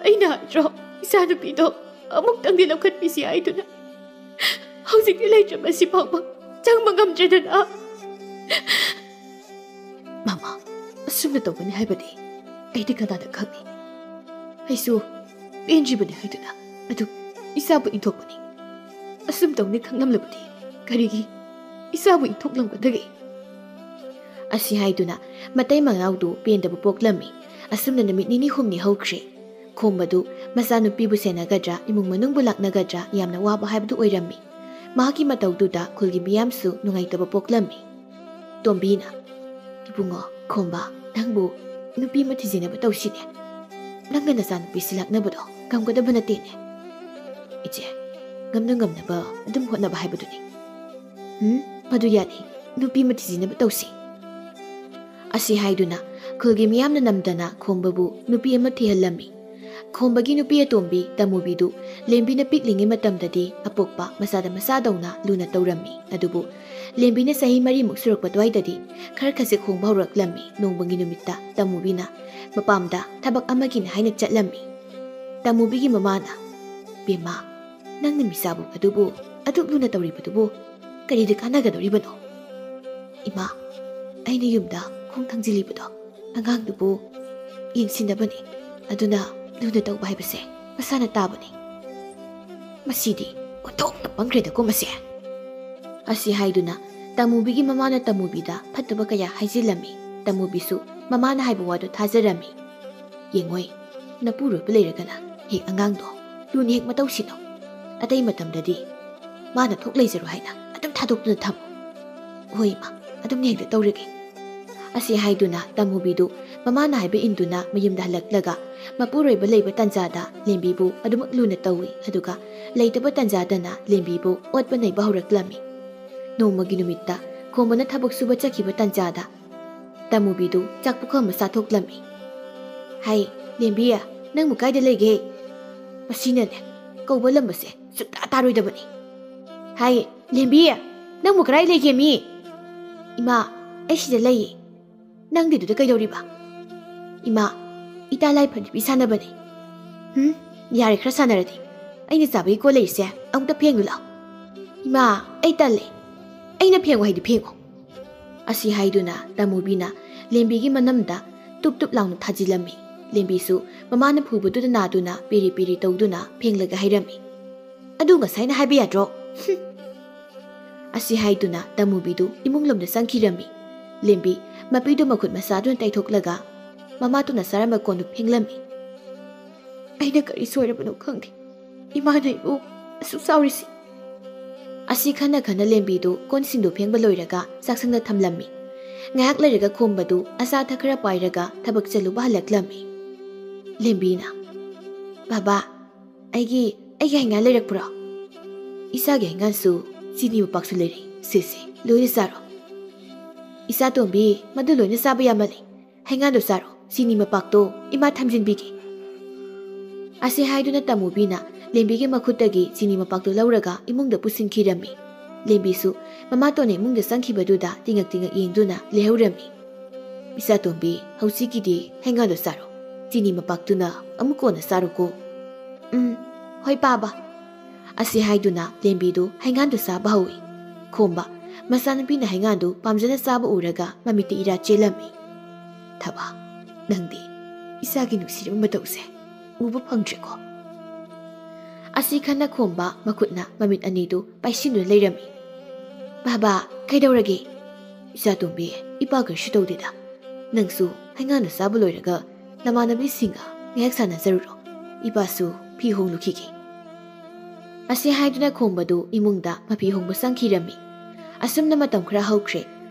"ꯑꯩꯅ ꯍꯥꯏꯗ꯭ꯔꯣ, ꯏꯆꯥꯅꯨꯄꯤꯗꯣ ꯑꯃꯨꯛꯇꯪꯗꯤ ꯂꯧꯈꯠꯄꯤꯁꯤ ꯍꯥꯏꯗꯨꯅ? ꯍꯧꯖꯤꯛꯇꯤ ꯂꯩꯇ꯭ꯔꯕꯁꯤ ꯐꯥꯎꯕ ꯆꯪꯕ ꯉꯝꯗ꯭ꯔꯦꯗꯅ꯫" "ꯃꯃꯥ, ꯑꯁꯨꯝꯅ ꯇꯧꯒꯅꯤ ꯍꯥꯏꯕꯗꯤ ꯑꯩꯗꯤ ꯀꯅꯥꯅ ꯈꯪꯏ? ꯑꯩꯁꯨ ꯄꯦꯟꯗ꯭ꯔꯤꯕꯅꯤ ꯍꯥꯏꯗꯨꯅ ꯑꯗꯨ ꯏꯆꯥꯕꯨ ꯏꯟꯊꯣꯛꯄꯅꯤ꯫ ꯑꯁꯨꯝ ꯇꯧꯅꯤ ꯈꯪꯂꯝꯂꯕꯗꯤ ꯀꯔꯤꯒꯤ ꯏꯆꯥꯕꯨ ꯏꯟꯊꯣꯛꯂꯝꯒꯗꯒꯦ?" ꯑꯁꯤ ꯍꯥꯏꯗꯨꯅ ꯃꯇꯩ ꯃꯅꯥꯎꯗꯨ ꯄꯦꯟꯗꯕ ꯄꯣꯛꯂꯝꯃꯤ꯫ ꯑꯁꯨꯝꯅ ꯅꯨꯃꯤꯠ ꯅꯤꯅꯤ ꯍꯨꯝꯅꯤ ꯍꯧꯈ꯭ꯔꯦ꯫ ꯈꯣꯝꯕꯗꯨ ꯃꯆꯥꯅꯨꯄꯤꯕꯨ ꯁꯦꯟꯅꯒꯗ꯭ꯔꯥ, ꯏꯃꯨꯡ ꯃꯅꯨꯡꯕꯨ ꯂꯥꯛꯅꯒꯗ꯭ꯔꯥ ꯌꯥꯝꯅ ꯋꯥꯕ ꯍꯥꯏꯕꯗꯨ ꯑꯣꯏꯔꯝꯃꯤ꯫ ꯃꯍꯥꯛꯀꯤ ꯃꯇꯧꯗꯨꯗ ꯈꯨꯜꯒꯤ ꯃꯤꯌꯥꯝꯁꯨ ꯅꯨꯡꯉꯥꯏꯇꯕ ꯄꯣꯛꯂꯝꯃꯤ꯫ ꯇꯣꯝꯕꯤꯅ, "ꯏꯕꯨꯡꯉꯣ, ꯈꯣꯝꯕ, ꯅꯪꯕꯨ ꯅꯨꯄꯤ ꯑꯃ ꯊꯤꯖꯤꯟꯅꯕ ꯇꯧꯁꯤꯅꯦ꯫ ꯅꯪꯅ ꯅꯆꯥꯅꯨꯄꯤ ꯁꯤꯜꯂꯛꯅꯕꯗꯣ ꯉꯝꯒꯗꯕ ꯅꯠꯇꯦꯅꯦ꯫" "ꯏꯆꯦ, ꯉꯝꯅ ꯉꯝꯅꯕ ꯑꯗꯨꯝ ꯍꯣꯠꯅꯕ ꯍꯥꯏꯕꯗꯨꯅꯤ꯫" "ꯎꯝ, ꯃꯗꯨ ꯌꯥꯅꯤ꯫ ꯅꯨꯄꯤ ꯑꯃ ꯊꯤꯖꯤꯟꯅꯕ ꯇꯧꯁꯤ꯫" ꯑꯁꯤ ꯍꯥꯏꯗꯨꯅ ꯈꯨꯜꯒꯤ ꯃꯤꯌꯥꯝꯅ ꯅꯝꯗꯅ ꯈꯣꯝꯕꯕꯨ ꯅꯨꯄꯤ ꯑꯃ ꯊꯤꯍꯜꯂꯝꯃꯤ꯫ ꯈꯣꯝꯕꯒꯤ ꯅꯨꯄꯤ ꯑꯇꯣꯝꯕꯤ ꯇꯃꯨꯕꯤꯗꯨ ꯂꯦꯝꯕꯤꯅ ꯄꯤꯛꯂꯤꯉꯩ ꯃꯇꯝꯗꯗꯤ ꯑꯄꯣꯛꯄ ꯃꯆꯥꯗ ꯃꯆꯥꯗꯧꯅ ꯂꯨꯅ ꯇꯧꯔꯝꯃꯤ꯫ ꯑꯗꯨꯕꯨ ꯂꯦꯝꯕꯤꯅ ꯆꯍꯤ ꯃꯔꯤꯃꯨꯛ ꯁꯨꯔꯛꯄ ꯑꯗꯨꯋꯥꯏꯗꯗꯤ ꯈꯔ ꯈꯖꯤꯛ ꯍꯣꯡꯕ ꯍꯧꯔꯛꯂꯝꯃꯤ꯫ ꯅꯣꯡꯃꯒꯤ ꯅꯨꯃꯤꯠꯇ ꯇꯃꯨꯕꯤꯅ ꯃꯄꯥꯝꯗ ꯊꯕꯛ ꯑꯃꯒꯤꯅꯤ ꯍꯥꯏꯅ ꯆꯠꯂꯝꯃꯤ꯫ ꯇꯃꯨꯕꯤꯒꯤ ꯃꯃꯥꯅ, "ꯕꯦꯝꯃ, ꯅꯪꯅ ꯃꯤꯆꯥꯕꯨ ꯑꯗꯨꯕꯨ ꯑꯗꯨꯛ ꯂꯨꯅ ꯇꯧꯔꯤꯕꯗꯨꯕꯨ ꯀꯔꯤꯗ ꯀꯥꯟꯅꯒꯗꯧꯔꯤꯕꯅꯣ?" "ꯏꯃꯥ, ꯑꯩꯅ ꯌꯨꯝꯗ ꯈꯣꯡ ꯊꯥꯡꯖꯤꯜꯂꯤꯕꯗꯣ ꯑꯉꯥꯡꯗꯨꯕꯨ ꯌꯦꯡꯁꯤꯟꯅꯕꯅꯤ꯫ ꯑꯗꯨꯅ ꯂꯨꯅ ꯇꯧꯕ ꯍꯥꯏꯕꯁꯦ ꯃꯁꯥꯅ ꯇꯥꯕꯅꯤ꯫" "ꯃꯁꯤꯗꯤ ꯑꯣꯟꯊꯣꯛꯅ ꯄꯪꯈ꯭ꯔꯦꯗꯀꯣ ꯃꯁꯦ꯫" ꯑꯁꯤ ꯍꯥꯏꯗꯨꯅ ꯇꯃꯨꯕꯤꯒꯤ ꯃꯃꯥꯅ ꯇꯃꯨꯕꯤꯗ ꯐꯠꯇꯕ ꯀꯌꯥ ꯍꯥꯏꯖꯤꯜꯂꯝꯃꯤ꯫ ꯇꯃꯨꯕꯤꯁꯨ ꯃꯃꯥꯅ ꯍꯥꯏꯕ ꯋꯥꯗꯨ ꯊꯥꯖꯔꯝꯃꯤ꯫ "ꯌꯦꯡꯉꯣꯏ, ꯅꯄꯨꯔꯣꯏꯕ ꯂꯩꯔꯒꯅ ꯍꯦꯛ ꯑꯉꯥꯡꯗꯣ ꯂꯨꯅ ꯍꯦꯛ ꯃꯇꯧ ꯁꯤꯜꯂꯣ꯫ ꯑꯇꯩ ꯃꯇꯝꯗꯗꯤ ꯃꯥꯅ ꯊꯣꯛ ꯂꯩꯖꯔꯣ ꯍꯥꯏꯅ ꯑꯗꯨꯝ ꯊꯥꯗꯣꯛꯇꯨꯅ ꯊꯝꯃꯨ꯫" "ꯍꯣꯏ ꯏꯃꯥ, ꯑꯗꯨꯝꯅ ꯍꯦꯛꯇ ꯇꯧꯔꯒꯦ꯫" ꯑꯁꯤ ꯍꯥꯏꯗꯨꯅ ꯇꯃꯨꯕꯤꯗꯨ ꯃꯃꯥꯅ ꯍꯥꯏꯕ ꯏꯟꯗꯨꯅ ꯃꯌꯨꯝꯗ ꯍꯜꯂꯛꯂꯒ ꯃꯄꯨꯔꯣꯏꯕ ꯂꯩꯕ ꯇꯟꯖꯥꯗ ꯂꯦꯝꯕꯤꯕꯨ ꯑꯗꯨꯃꯛ ꯂꯨꯅ ꯇꯧꯏ꯫ ꯑꯗꯨꯒ ꯂꯩꯇꯕ ꯇꯟꯖꯥꯗꯅ ꯂꯦꯝꯕꯤꯕꯨ ꯑꯣꯠꯄ ꯅꯩꯕ ꯍꯧꯔꯛꯂꯝꯃꯤ꯫ ꯅꯣꯡꯃꯒꯤ ꯅꯨꯃꯤꯠꯇ ꯈꯣꯝꯕꯅ ꯊꯕꯛ ꯁꯨꯕ ꯆꯠꯈꯤꯕ ꯇꯟꯖꯥꯗ ꯇꯃꯨꯕꯤꯗꯨ ꯆꯥꯛ ꯄꯨꯈꯝ ꯑꯃ ꯆꯥꯊꯣꯛꯂꯝꯃꯤ꯫ "ꯍꯥꯏ, ꯂꯦꯝꯕꯤ, ꯅꯪꯕꯨ ꯀꯥꯏꯗ ꯂꯩꯒꯦ? ꯃꯁꯤꯅꯅꯦ, ꯀꯧꯕ ꯂꯝꯕꯁꯦ ꯁꯨꯛꯇꯥ ꯇꯥꯔꯣꯏꯗꯕꯅꯤ꯫ ꯍꯥꯏ, ꯂꯦꯝꯕꯤ, ꯅꯪꯕꯨ ꯀꯗꯥꯏ ꯂꯩꯒꯦ ꯃꯤ?" "ꯏꯃꯥ, ꯑꯩ ꯁꯤꯗ ꯂꯩꯌꯦ꯫ ꯅꯪꯗꯤ ꯑꯗꯨꯗ ꯀꯩꯗꯧꯔꯤꯕ?" "ꯏꯃꯥ, ꯏꯇꯥ ꯂꯥꯏꯐꯝ ꯅꯨꯄꯤ ꯁꯥꯟꯅꯕꯅꯦ꯫" "ꯍꯨꯝ, ꯌꯥꯔꯦ, ꯈꯔ ꯁꯥꯟꯅꯔꯗꯤ꯫ ꯑꯩꯅ ꯆꯥꯕꯒꯤ ꯀꯣꯜ ꯂꯩꯔꯤꯁꯦ ꯑꯃꯨꯛꯇ ꯐꯦꯡꯂꯨ ꯂꯥꯎ꯫" "ꯏꯃꯥ, ꯑꯩ ꯇꯜꯂꯦ꯫ ꯑꯩꯅ ꯐꯦꯡꯉꯨ ꯍꯥꯏꯗꯤ ꯐꯦꯡꯉꯨ꯫" ꯑꯁꯤ ꯍꯥꯏꯗꯨꯅ ꯇꯃꯨꯕꯤꯅ ꯂꯦꯝꯕꯤꯒꯤ ꯃꯅꯝꯗ ꯇꯨꯞ ꯇꯨꯞ ꯂꯥꯎꯅ ꯊꯥꯖꯤꯜꯂꯝꯃꯤ꯫ ꯂꯦꯝꯕꯤꯁꯨ ꯃꯃꯥꯅ ꯐꯨꯕꯗꯨꯗ ꯅꯥꯗꯨꯅ ꯄꯤꯔꯤ ꯄꯤꯔꯤ ꯇꯧꯗꯨꯅ ꯐꯦꯡꯂꯒ ꯍꯥꯏꯔꯝꯃꯤ꯫ "ꯑꯗꯨ ꯉꯁꯥꯏꯅ ꯍꯥꯏꯕ ꯌꯥꯗ꯭ꯔꯣ? ꯍꯨꯝ!" ꯑꯁꯤ ꯍꯥꯏꯗꯨꯅ ꯇꯃꯨꯕꯤꯗꯨ ꯏꯃꯨꯡ ꯂꯣꯝꯗ ꯆꯪꯈꯤꯔꯝꯃꯤ꯫ ꯂꯦꯝꯕꯤ ꯃꯄꯤꯗꯨ ꯃꯈꯨꯠ ꯃꯁꯥꯗꯨꯅ ꯇꯩꯊꯣꯛꯂꯒ, ꯃꯃꯥꯇꯣꯟꯅ ꯆꯥꯔꯝꯕ ꯀꯣꯟꯗꯨ ꯐꯦꯡꯂꯝꯃꯤ꯫ "ꯑꯩꯅ ꯀꯔꯤ ꯁꯣꯏꯔꯕꯅꯣ ꯈꯪꯗꯦ꯫ ꯏꯃꯥꯅ ꯑꯩꯕꯨ ꯑꯁꯨꯛ ꯆꯥꯎꯔꯤꯁꯤ?" ꯑꯁꯤ ꯈꯟꯅ ꯈꯟꯅ ꯂꯦꯝꯕꯤꯗꯨ ꯀꯣꯟꯁꯤꯡꯗꯨ ꯐꯦꯡꯕ ꯂꯣꯏꯔꯒ ꯆꯥꯛꯁꯪꯗ ꯊꯝꯂꯝꯃꯤ꯫ ꯉꯥꯏꯍꯥꯛ ꯂꯩꯔꯒ ꯈꯣꯝꯕꯗꯨ ꯑꯆꯥ ꯑꯊꯛ ꯈꯔ ꯄꯥꯏꯔꯒ ꯊꯕꯛ ꯆꯠꯂꯨꯕ ꯍꯜꯂꯛꯂꯝꯃꯤ꯫ ꯂꯦꯝꯕꯤꯅ, "ꯕꯥꯕꯥ, ꯑꯩꯒꯤ, ꯑꯩꯒꯤ ꯍꯩꯉꯥꯟ ꯂꯩꯔꯛꯄ꯭ꯔꯣ?" "ꯏꯆꯥꯒꯤ ꯍꯩꯉꯥꯟꯁꯨ ꯆꯤꯅꯤ ꯃꯄꯥꯛꯁꯨ ꯂꯩꯔꯦ꯫ ꯁꯦ, ꯁꯦ, ꯂꯣꯏꯅ ꯆꯥꯔꯣ꯫" "ꯏꯆꯥ ꯇꯣꯝꯕꯤ, ꯃꯗꯨ ꯂꯣꯏꯅ ꯆꯥꯕ ꯌꯥꯃꯜꯂꯦ꯫ ꯍꯩꯉꯥꯟꯗꯣ ꯆꯥꯔꯣ, ꯆꯤꯅꯤ ꯃꯄꯥꯛꯇꯣ ꯏꯃꯥ ꯊꯝꯖꯤꯟꯕꯤꯒꯦ꯫" ꯑꯁꯤ ꯍꯥꯏꯗꯨꯅ ꯇꯃꯨꯕꯤꯅ ꯂꯦꯝꯕꯤꯒꯤ ꯃꯈꯨꯠꯇꯒꯤ ꯆꯤꯅꯤ ꯃꯄꯥꯛꯇꯨ ꯂꯧꯔꯒ ꯏꯃꯨꯡꯗ ꯄꯨꯁꯤꯟꯈꯤꯔꯝꯃꯤ꯫ ꯂꯦꯝꯕꯤꯁꯨ ꯃꯃꯥꯇꯣꯟꯅ ꯏꯃꯨꯡꯗ ꯆꯪꯈꯤꯕꯗꯨꯗ ꯇꯤꯉꯛ ꯇꯤꯉꯛ ꯌꯦꯡꯗꯨꯅ ꯂꯩꯍꯧꯔꯝꯃꯤ꯫ "ꯏꯆꯥꯇꯣꯝꯕꯤ, ꯍꯧꯖꯤꯛꯀꯤꯗꯤ ꯍꯩꯉꯥꯗꯣ ꯆꯥꯔꯣ꯫ ꯆꯤꯅꯤ ꯃꯄꯥꯛꯇꯨꯅ ꯑꯃꯨꯛ ꯀꯣꯟꯅ ꯆꯥꯔꯣꯀꯣ꯫" "ꯎꯝ, ꯍꯣꯏ ꯄꯥꯕ꯫" ꯑꯁꯤ ꯍꯥꯏꯗꯨꯅ ꯂꯦꯝꯕꯤꯗꯨ ꯍꯩꯉꯥꯟꯗꯨ ꯆꯥꯕ ꯍꯧꯏ꯫ ꯈꯣꯝꯕ, ꯃꯆꯥꯅꯨꯄꯤꯅ ꯍꯩꯉꯥꯟꯗꯨ ꯄꯥꯝꯖꯅ ꯆꯥꯕ ꯎꯔꯒ ꯃꯃꯤꯠꯇ ꯏꯔꯥ ꯆꯦꯜꯂꯝꯃꯤ꯫ "ꯊꯕꯥ, ꯅꯪꯗꯤ ꯏꯆꯥꯒꯤ ꯅꯨꯡꯁꯤꯔꯕ ꯃꯇꯧꯁꯦ ꯎꯕ ꯐꯪꯗ꯭ꯔꯦꯀꯣ꯫" ꯑꯁꯤ ꯈꯟꯅ ꯈꯣꯝꯕ ꯃꯈꯨꯠꯅ ꯃꯃꯤꯠ ꯑꯅꯤꯗꯨ ꯄꯥꯏꯁꯤꯟꯗꯨꯅ ꯂꯩꯔꯝꯃꯤ꯫ "ꯕꯥꯕꯥ, ꯀꯩꯗꯧꯔꯒꯦ?" "ꯏꯆꯥꯇꯣꯝꯕꯤ, ꯏꯄꯥ ꯀꯔꯤꯁꯨ ꯇꯧꯗꯦꯗ꯫ ꯅꯪꯁꯨ ꯍꯩꯉꯥꯟꯗꯨ ꯆꯥꯕ ꯂꯣꯏꯔꯒ ꯅꯃꯥꯟꯅꯕꯤꯁꯤꯡꯒ ꯉꯥꯏꯍꯥꯛ ꯁꯥꯟꯅꯖꯔꯨꯔꯣ꯫ ꯏꯄꯥꯁꯨ ꯐꯤ ꯍꯣꯡꯂꯨꯈꯤꯒꯦ꯫" ꯑꯁꯤ ꯍꯥꯏꯗꯨꯅ ꯈꯣꯝꯕꯗꯨ ꯏꯃꯨꯡꯗ ꯃꯐꯤ ꯍꯣꯡꯕ ꯆꯪꯈꯤꯔꯝꯃꯤ꯫ ꯑꯁꯨꯝꯅ ꯃꯇꯝ ꯈꯔ ꯍꯧꯈ꯭ꯔꯦ꯫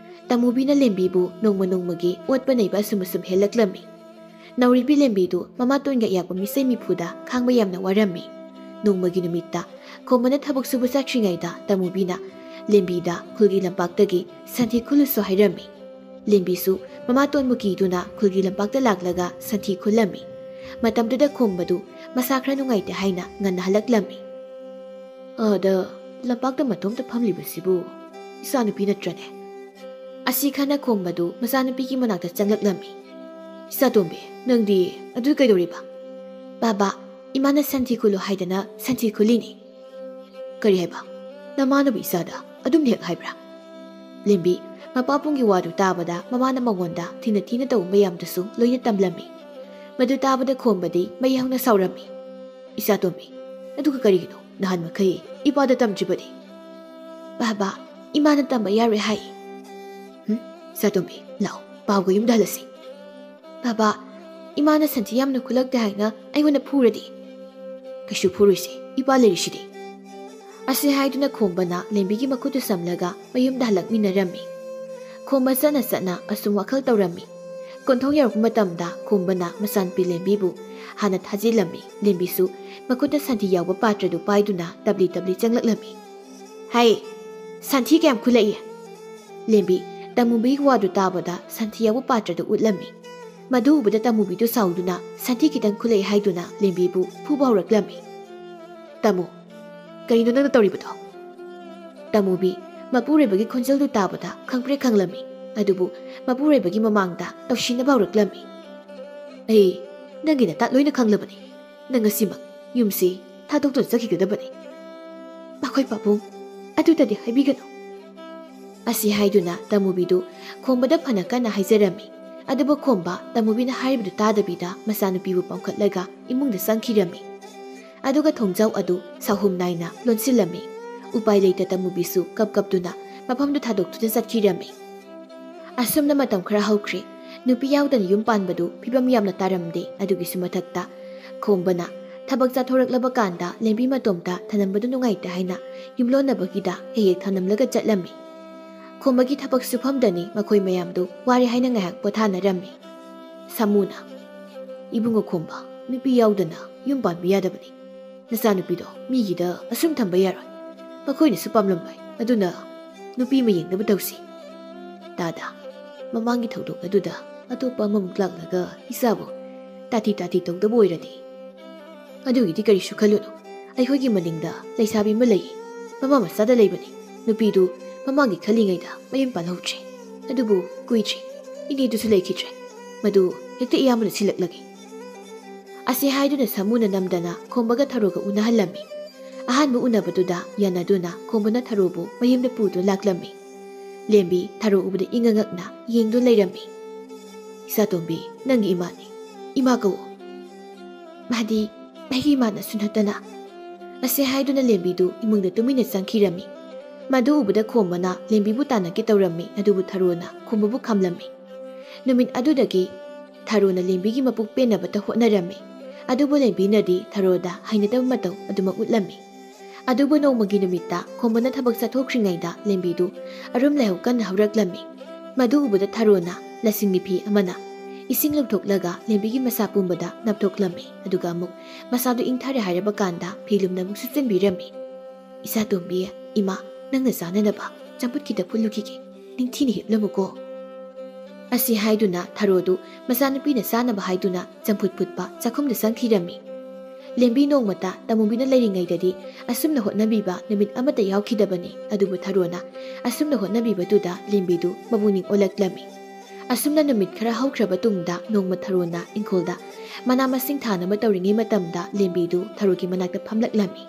ꯇꯃꯨꯕꯤꯅ ꯂꯦꯝꯕꯤꯕꯨ ꯅꯣꯡꯃ ꯅꯣꯡꯃꯒꯤ ꯑꯣꯠꯄ ꯅꯩꯕ ꯑꯁꯨꯝ ꯑꯁꯨꯝ ꯍꯦꯜꯂꯛꯂꯝꯃꯤ꯫ ꯅꯧꯔꯤꯕꯤ ꯂꯦꯝꯕꯤꯗꯨ ꯃꯃꯥꯇꯣꯟꯒ ꯑꯌꯥꯛꯄ ꯃꯤꯆꯩ ꯃꯤꯐꯨꯗ ꯈꯥꯡꯕ ꯌꯥꯝꯅ ꯋꯥꯔꯝꯃꯤ꯫ ꯅꯣꯡꯃꯒꯤ ꯅꯨꯃꯤꯠꯇ ꯈꯣꯝꯕꯅ ꯊꯕꯛ ꯁꯨꯕ ꯆꯠꯈ꯭ꯔꯤꯉꯩꯗ ꯇꯃꯨꯕꯤꯅ ꯂꯦꯝꯕꯤꯗ ꯈꯨꯜꯒꯤ ꯂꯝꯄꯥꯛꯇꯒꯤ ꯁꯟꯊꯤ ꯈꯨꯜꯂꯨꯁꯨ ꯍꯥꯏꯔꯝꯃꯤ꯫ ꯂꯦꯝꯕꯤꯁꯨ ꯃꯃꯥꯇꯣꯟꯕꯨ ꯀꯤꯗꯨꯅ ꯈꯨꯜꯒꯤ ꯂꯝꯄꯥꯛꯇ ꯂꯥꯛꯂꯒ ꯁꯟꯊꯤ ꯈꯨꯜꯂꯝꯃꯤ꯫ ꯃꯇꯝꯗꯨꯗ ꯈꯣꯝꯕꯗꯨ ꯃꯁꯥ ꯈꯔ ꯅꯨꯡꯉꯥꯏꯇꯦ ꯍꯥꯏꯅ ꯉꯟꯅ ꯍꯜꯂꯛꯂꯝꯃꯤ꯫ "ꯑꯥꯗ ꯂꯝꯄꯥꯛꯇ ꯃꯇꯣꯝꯇ ꯐꯝꯂꯤꯕꯁꯤꯕꯨ ꯏꯆꯥꯅꯨꯄꯤ ꯅꯠꯇ꯭ꯔꯅꯦ?" ꯑꯁꯤ ꯈꯟꯅ ꯈꯣꯝꯕꯗꯨ ꯃꯆꯥꯅꯨꯄꯤꯒꯤ ꯃꯅꯥꯛꯇ ꯆꯪꯂꯛꯂꯝꯃꯤ꯫ "ꯏꯆꯥꯇꯣꯝꯕꯤ, ꯅꯪꯗꯤ ꯑꯗꯨ ꯀꯩꯗꯧꯔꯤꯕ?" "ꯕꯥꯕꯥ, ꯏꯃꯥꯅ ꯁꯟꯊꯤ ꯈꯨꯜꯂꯨ ꯍꯥꯏꯗꯅ ꯁꯟꯊꯤ ꯈꯨꯜꯂꯤꯅꯤ꯫" "ꯀꯔꯤ ꯍꯥꯏꯕ? ꯅꯃꯥꯅꯕꯨ ꯏꯆꯥꯗ ꯑꯗꯨꯝ ꯍꯦꯛ ꯍꯥꯏꯕ꯭ꯔꯥ?" ꯂꯦꯝꯕꯤ ꯃꯄꯥꯕꯨꯡꯒꯤ ꯋꯥꯗꯨ ꯇꯥꯕꯗ ꯃꯃꯥꯅ ꯃꯉꯣꯟꯗ ꯊꯤꯅ ꯊꯤꯅ ꯇꯧꯕ ꯃꯌꯥꯝꯗꯨꯁꯨ ꯂꯣꯏꯅ ꯇꯝꯂꯝꯃꯤ꯫ ꯃꯗꯨ ꯇꯥꯕꯗ ꯈꯣꯝꯕꯗꯤ ꯃꯩ ꯍꯧꯅ ꯁꯥꯎꯔꯝꯃꯤ꯫ "ꯏꯆꯥꯇꯣꯝꯕꯤ, ꯑꯗꯨꯒ ꯀꯔꯤꯒꯤꯅꯣ ꯅꯍꯥꯟ ꯃꯈꯩ ꯏꯄꯥꯗ ꯇꯝꯗ꯭ꯔꯤꯕꯗꯤ?" "ꯕꯥꯕꯥ, ꯏꯃꯥꯅ ꯇꯝꯕ ꯌꯥꯔꯣꯏ ꯍꯥꯏ꯫" "ꯍꯨꯝ, ꯏꯆꯥꯇꯣꯝꯕꯤ, ꯂꯥꯛꯑꯣ, ꯄꯥꯎꯒ ꯌꯨꯝꯗ ꯍꯜꯂꯁꯤ꯫" "ꯕꯥꯕꯥ, ꯏꯃꯥꯅ ꯁꯟꯊꯤ ꯌꯥꯝꯅ ꯈꯨꯠꯂꯛꯇꯦ ꯍꯥꯏꯅ ꯑꯩꯉꯣꯟꯗ ꯐꯨꯔꯗꯤ?" "ꯀꯩꯁꯨ ꯐꯨꯔꯣꯏꯁꯦ, ꯏꯄꯥ ꯂꯩꯔꯤꯁꯤꯗꯤ"꯫ ꯑꯁꯤ ꯍꯥꯏꯗꯨꯅ ꯈꯣꯝꯕꯅ ꯂꯦꯝꯕꯤꯒꯤ ꯃꯈꯨꯠꯇꯨ ꯁꯝꯂꯒ ꯃꯌꯨꯝꯗ ꯍꯜꯂꯛꯃꯤꯟꯅꯔꯝꯃꯤ꯫ ꯈꯣꯝꯕ ꯆꯠꯅ ꯆꯠꯅ ꯑꯁꯨꯝ ꯋꯥꯈꯜ ꯇꯧꯔꯝꯃꯤ꯫ ꯀꯣꯟꯊꯣꯡ ꯌꯧꯔꯛꯄ ꯃꯇꯝꯗ ꯈꯣꯝꯕꯅ ꯃꯆꯥꯅꯨꯄꯤ ꯂꯦꯝꯕꯤꯕꯨ ꯍꯥꯟꯅ ꯊꯥꯖꯤꯜꯂꯝꯃꯤ꯫ ꯂꯦꯝꯕꯤꯁꯨ ꯃꯈꯨꯠꯇ ꯁꯟꯊꯤ ꯌꯥꯎꯕ ꯄꯥꯇ꯭ꯔꯗꯨ ꯄꯥꯏꯗꯨꯅ ꯇꯞꯂꯤ ꯇꯞꯂꯤ ꯆꯪꯂꯛꯂꯝꯃꯤ꯫ "ꯍꯩ, ꯁꯟꯊꯤ ꯀꯌꯥꯝ ꯈꯨꯠꯂꯛꯏ?" ꯂꯦꯝꯕꯤ ꯇꯃꯨꯕꯤꯒꯤ ꯋꯥꯗꯨ ꯇꯥꯕꯗ ꯁꯟꯊꯤ ꯌꯥꯎꯕ ꯄꯥꯇ꯭ꯔꯗꯨ ꯎꯠꯂꯝꯃꯤ꯫ ꯃꯗꯨ ꯎꯕꯗ ꯇꯃꯨꯕꯤꯗꯨ ꯁꯥꯎꯗꯨꯅ ꯁꯟꯊꯤ ꯈꯤꯇꯪ ꯈꯨꯠꯂꯛꯏ ꯍꯥꯏꯗꯨꯅ ꯂꯦꯝꯕꯤꯕꯨ ꯐꯨꯕ ꯍꯧꯔꯛꯂꯝꯃꯤ꯫ "ꯇꯥꯃꯣ, ꯀꯔꯤꯅꯣ ꯅꯪꯅ ꯇꯧꯔꯤꯕꯗꯣ?" ꯇꯃꯨꯕꯤ ꯃꯄꯨꯔꯣꯏꯕꯒꯤ ꯈꯣꯟꯖꯦꯜꯗꯨ ꯇꯥꯕꯗ ꯈꯪꯄ꯭ꯔꯦꯛ ꯈꯪꯂꯝꯃꯤ꯫ ꯑꯗꯨꯕꯨ ꯃꯄꯨꯔꯣꯏꯕꯒꯤ ꯃꯃꯥꯡꯗ ꯇꯧꯁꯤꯟꯅꯕ ꯍꯧꯔꯛꯂꯝꯃꯤ꯫ "ꯑꯩ ꯅꯪꯒꯤ ꯅꯇꯥ ꯂꯣꯏꯅ ꯈꯪꯂꯕꯅꯤ꯫ ꯅꯪ ꯉꯁꯤꯃꯛ ꯌꯨꯝꯁꯤ ꯊꯥꯗꯣꯛꯇꯨꯅ ꯆꯠꯈꯤꯒꯗꯕꯅꯤ꯫ ꯃꯈꯣꯏ ꯄꯥꯕꯨꯡ ꯑꯗꯨꯗꯗꯤ ꯍꯥꯏꯕꯤꯒꯅꯨ"꯫ ꯑꯁꯤ ꯍꯥꯏꯗꯨꯅ ꯇꯃꯨꯕꯤꯗꯨ ꯈꯣꯝꯕꯗ ꯐꯅ ꯀꯟꯅ ꯍꯥꯏꯖꯔꯝꯃꯤ꯫ ꯑꯗꯨꯕꯨ ꯈꯣꯝꯕ ꯇꯃꯨꯕꯤꯅ ꯍꯥꯏꯔꯤꯕꯗꯨ ꯇꯥꯗꯕꯤꯗ ꯃꯆꯥꯅꯨꯄꯤꯕꯨ ꯄꯝꯈꯠꯂꯒ ꯏꯃꯨꯡꯗ ꯆꯪꯈꯤꯔꯝꯃꯤ꯫ ꯑꯗꯨꯒ ꯊꯣꯡꯖꯥꯎ ꯑꯗꯨ ꯁꯥꯍꯨꯝ ꯅꯥꯏꯅ ꯂꯣꯟꯁꯤꯜꯂꯝꯃꯤ꯫ ꯎꯄꯥꯏ ꯂꯩꯇ ꯇꯃꯨꯕꯤꯁꯨ ꯀꯞ ꯀꯞꯇꯨꯅ ꯃꯐꯝꯗꯨ ꯊꯥꯗꯣꯛꯇꯨꯅ ꯆꯠꯈꯤꯔꯝꯃꯤ꯫ ꯑꯁꯨꯝꯅ ꯃꯇꯝ ꯈꯔ ꯍꯧꯈ꯭ꯔꯦ꯫ ꯅꯨꯄꯤ ꯌꯥꯎꯗꯅ ꯌꯨꯝ ꯄꯥꯟꯕꯗꯨ ꯐꯤꯕꯝ ꯌꯥꯝꯅ ꯇꯥꯔꯝꯗꯦ꯫ ꯑꯗꯨꯒꯤꯁꯨ ꯃꯊꯛꯇ ꯈꯣꯝꯕꯅ ꯊꯕꯛ ꯆꯠꯊꯣꯔꯛꯂꯕ ꯀꯥꯟꯗ ꯂꯦꯝꯕꯤ ꯃꯇꯣꯝꯇ ꯊꯅꯝꯕꯗꯨ ꯅꯨꯡꯉꯥꯏꯇꯦ ꯍꯥꯏꯅ ꯌꯨꯝꯂꯣꯟꯅꯕꯒꯤꯗ ꯍꯦꯛ ꯍꯦꯛ ꯊꯅꯝꯂꯒ ꯆꯠꯂꯝꯃꯤ꯫ ꯈꯣꯝꯕꯒꯤ ꯊꯕꯛ ꯁꯨꯐꯝꯗꯅꯤ ꯃꯈꯣꯏ ꯃꯌꯥꯝꯗꯨ ꯋꯥꯔꯦ ꯍꯥꯏꯅ ꯉꯥꯏꯍꯥꯛ ꯄꯣꯊꯥꯅꯔꯝꯃꯤ꯫ ꯁꯥꯃꯨꯅ, "ꯏꯕꯨꯡꯉꯣ ꯈꯣꯝꯕ, ꯅꯨꯄꯤ ꯌꯥꯎꯗꯅ ꯌꯨꯝ ꯄꯥꯟꯕ ꯌꯥꯗꯕꯅꯤ꯫ ꯅꯆꯥꯅꯨꯄꯤꯗꯣ ꯃꯤꯒꯤꯗ ꯑꯁꯨꯝ ꯊꯝꯕ ꯌꯥꯔꯣꯏ꯫ ꯃꯈꯣꯏꯅꯁꯨ ꯄꯥꯝꯂꯝꯂꯣꯏ꯫ ꯑꯗꯨꯅ ꯅꯨꯄꯤ ꯑꯃ ꯌꯦꯡꯅꯕ ꯇꯧꯁꯤ꯫ ꯇꯥꯗ, ꯃꯃꯥꯡꯒꯤ ꯊꯧꯗꯣꯛ ꯑꯗꯨꯗ ꯑꯇꯣꯞꯄ ꯑꯃꯃꯨꯛ ꯂꯥꯛꯂꯒ ꯏꯆꯥꯕꯨ ꯇꯥꯊꯤ ꯇꯥꯊꯤ ꯇꯧꯗꯕ ꯑꯣꯏꯔꯗꯤ?" "ꯑꯗꯨꯒꯤꯗꯤ ꯀꯔꯤꯁꯨ ꯈꯜꯂꯨꯅꯨ꯫ ꯑꯩꯈꯣꯏꯒꯤ ꯃꯅꯤꯡꯗ ꯂꯩꯁꯥꯕꯤ ꯑꯃ ꯂꯩ꯫ ꯃꯃꯥ ꯃꯆꯥꯗ ꯂꯩꯕꯅꯤ꯫ ꯅꯨꯄꯤꯗꯨ ꯃꯃꯥꯡꯒꯤ ꯈꯜꯂꯤꯉꯩꯗ ꯃꯌꯨꯝ ꯄꯥꯜꯍꯧꯗ꯭ꯔꯦ꯫ ꯑꯗꯨꯕꯨ ꯀꯨꯏꯗ꯭ꯔꯤ, ꯏꯅꯦꯗꯨꯁꯨ ꯂꯩꯈꯤꯗ꯭ꯔꯦ꯫ ꯃꯗꯨ ꯍꯦꯛꯇ ꯏꯌꯥꯝꯕꯅ ꯁꯤꯜꯂꯛꯂꯒꯦ"꯫ ꯑꯁꯤ ꯍꯥꯏꯗꯨꯅ ꯁꯥꯃꯨꯅ ꯅꯝꯗꯅ ꯈꯣꯝꯕꯒ ꯊꯔꯣꯒ ꯎꯅꯍꯜꯂꯝꯃꯤ꯫ ꯑꯍꯥꯟꯕ ꯎꯅꯕꯗꯨꯗ ꯌꯥꯅꯗꯨꯅ ꯈꯣꯝꯕꯅ ꯊꯔꯣꯕꯨ ꯃꯌꯨꯝꯗ ꯄꯨꯗꯨꯅ ꯂꯥꯛꯂꯝꯃꯤ꯫ ꯂꯦꯝꯕꯤ ꯊꯔꯣ ꯎꯕꯗ ꯏꯉꯛ ꯉꯛꯅ ꯌꯦꯡꯗꯨꯅ ꯂꯩꯔꯝꯃꯤ꯫ "ꯏꯆꯥꯇꯣꯝꯕꯤ, ꯅꯪꯒꯤ ꯏꯃꯥꯅꯤ꯫ ꯏꯃꯥ ꯀꯧ"꯫ "ꯃꯥꯗꯤ ꯑꯩꯒꯤ ꯏꯃꯥꯅꯁꯨ ꯅꯠꯇꯅ"꯫ ꯑꯁꯤ ꯍꯥꯏꯗꯨꯅ ꯂꯦꯝꯕꯤꯗꯨ ꯏꯃꯨꯡꯗ ꯇꯨꯃꯤꯟꯅ ꯆꯪꯈꯤꯔꯝꯃꯤ꯫ ꯃꯗꯨ ꯎꯕꯗ ꯈꯣꯝꯕꯅ ꯂꯦꯝꯕꯤꯕꯨ ꯇꯥꯟꯅꯒꯦ ꯇꯧꯔꯝꯃꯤ, ꯑꯗꯨꯕꯨ ꯊꯔꯣꯅ ꯈꯣꯝꯕꯕꯨ ꯈꯥꯝꯂꯝꯃꯤ꯫ ꯅꯨꯃꯤꯠ ꯑꯗꯨꯗꯒꯤ ꯊꯔꯣꯅ ꯂꯦꯝꯕꯤꯒꯤ ꯃꯄꯨꯛ ꯄꯦꯟꯅꯕꯇ ꯍꯣꯠꯅꯔꯝꯃꯤ꯫ ꯑꯗꯨꯕꯨ ꯂꯦꯝꯕꯤꯅꯗꯤ ꯊꯔꯣꯗ ꯍꯩꯅꯗꯕ ꯃꯇꯧ ꯑꯗꯨꯃꯛ ꯎꯠꯂꯝꯃꯤ꯫ ꯑꯗꯨꯕꯨ ꯅꯣꯡꯃꯒꯤ ꯅꯨꯃꯤꯠꯇ ꯈꯣꯝꯕꯅ ꯊꯕꯛ ꯆꯠꯊꯣꯛꯈ꯭ꯔꯤꯉꯩꯗ ꯂꯦꯝꯕꯤꯗꯨ ꯑꯔꯨꯝ ꯂꯥꯏꯍꯧ ꯀꯟꯅ ꯍꯧꯔꯛꯂꯝꯃꯤ꯫ ꯃꯗꯨ ꯎꯕꯗ ꯊꯔꯣꯅ ꯂꯁꯤꯡꯒꯤ ꯐꯤ ꯑꯃꯅ ꯏꯁꯤꯡ ꯂꯧꯊꯣꯛꯂꯒ ꯂꯦꯝꯕꯤꯒꯤ ꯃꯁꯥ ꯄꯨꯝꯕꯗ ꯅꯞꯊꯣꯛꯂꯝꯃꯤ꯫ ꯑꯗꯨꯒ ꯑꯃꯨꯛ ꯃꯁꯥꯗꯨ ꯏꯪꯊꯔꯦ ꯍꯥꯏꯔꯕ ꯀꯥꯟꯗ ꯐꯤ ꯂꯨꯝꯅ ꯑꯃꯨꯛ ꯁꯨꯞꯆꯤꯟꯕꯤꯔꯝꯃꯤ꯫ "ꯏꯆꯥ ꯇꯣꯝꯕꯤ, ꯏꯃꯥ ꯅꯪꯅ ꯆꯥꯅꯅꯕ ꯆꯝꯐꯨꯠ ꯈꯤꯇ ꯐꯨꯠꯂꯨꯈꯤꯒꯦ, ꯅꯤꯡꯊꯤꯅ ꯍꯤꯞꯂꯝꯃꯨꯀꯣ" ꯑꯁꯤ ꯍꯥꯏꯗꯨꯅ ꯊꯔꯣꯗꯨ ꯃꯆꯥꯅꯨꯄꯤꯅ ꯆꯥꯅꯕ ꯍꯥꯏꯗꯨꯅ ꯆꯝꯐꯨꯠ ꯐꯨꯠꯄ ꯆꯥꯛꯈꯨꯝꯗ ꯆꯪꯈꯤꯔꯝꯃꯤ꯫ ꯂꯦꯝꯕꯤ ꯅꯣꯡꯃꯇ ꯇꯃꯣꯕꯤꯅ ꯂꯩꯔꯤꯉꯩꯗꯗꯤ ꯑꯁꯨꯝꯅ ꯍꯣꯠꯅꯕꯤꯕ ꯅꯨꯃꯤꯠ ꯑꯃꯠꯇ ꯌꯥꯎꯈꯤꯗꯕꯅꯤ꯫ ꯑꯗꯨꯕꯨ ꯊꯔꯣꯅ ꯑꯁꯨꯝꯅ ꯍꯣꯠꯅꯕꯤꯕꯗꯨꯗ ꯂꯦꯝꯕꯤꯗꯨ ꯃꯄꯨꯛꯅꯤꯡ ꯑꯣꯜꯂꯛꯂꯝꯃꯤ꯫ ꯑꯁꯨꯝꯅ ꯅꯨꯃꯤꯠ ꯈꯔ ꯍꯧꯈ꯭ꯔꯕ ꯇꯨꯡꯗ ꯅꯣꯡꯃ ꯊꯔꯣꯅ ꯏꯪꯈꯣꯜꯗ ꯃꯅꯥ ꯃꯁꯤꯡ ꯊꯥꯅꯕ ꯇꯧꯔꯤꯉꯩ ꯃꯇꯝꯗ ꯂꯦꯝꯕꯤꯗꯨ ꯊꯔꯣꯒꯤ ꯃꯅꯥꯛꯇ ꯐꯝꯂꯛꯂꯝꯃꯤ꯫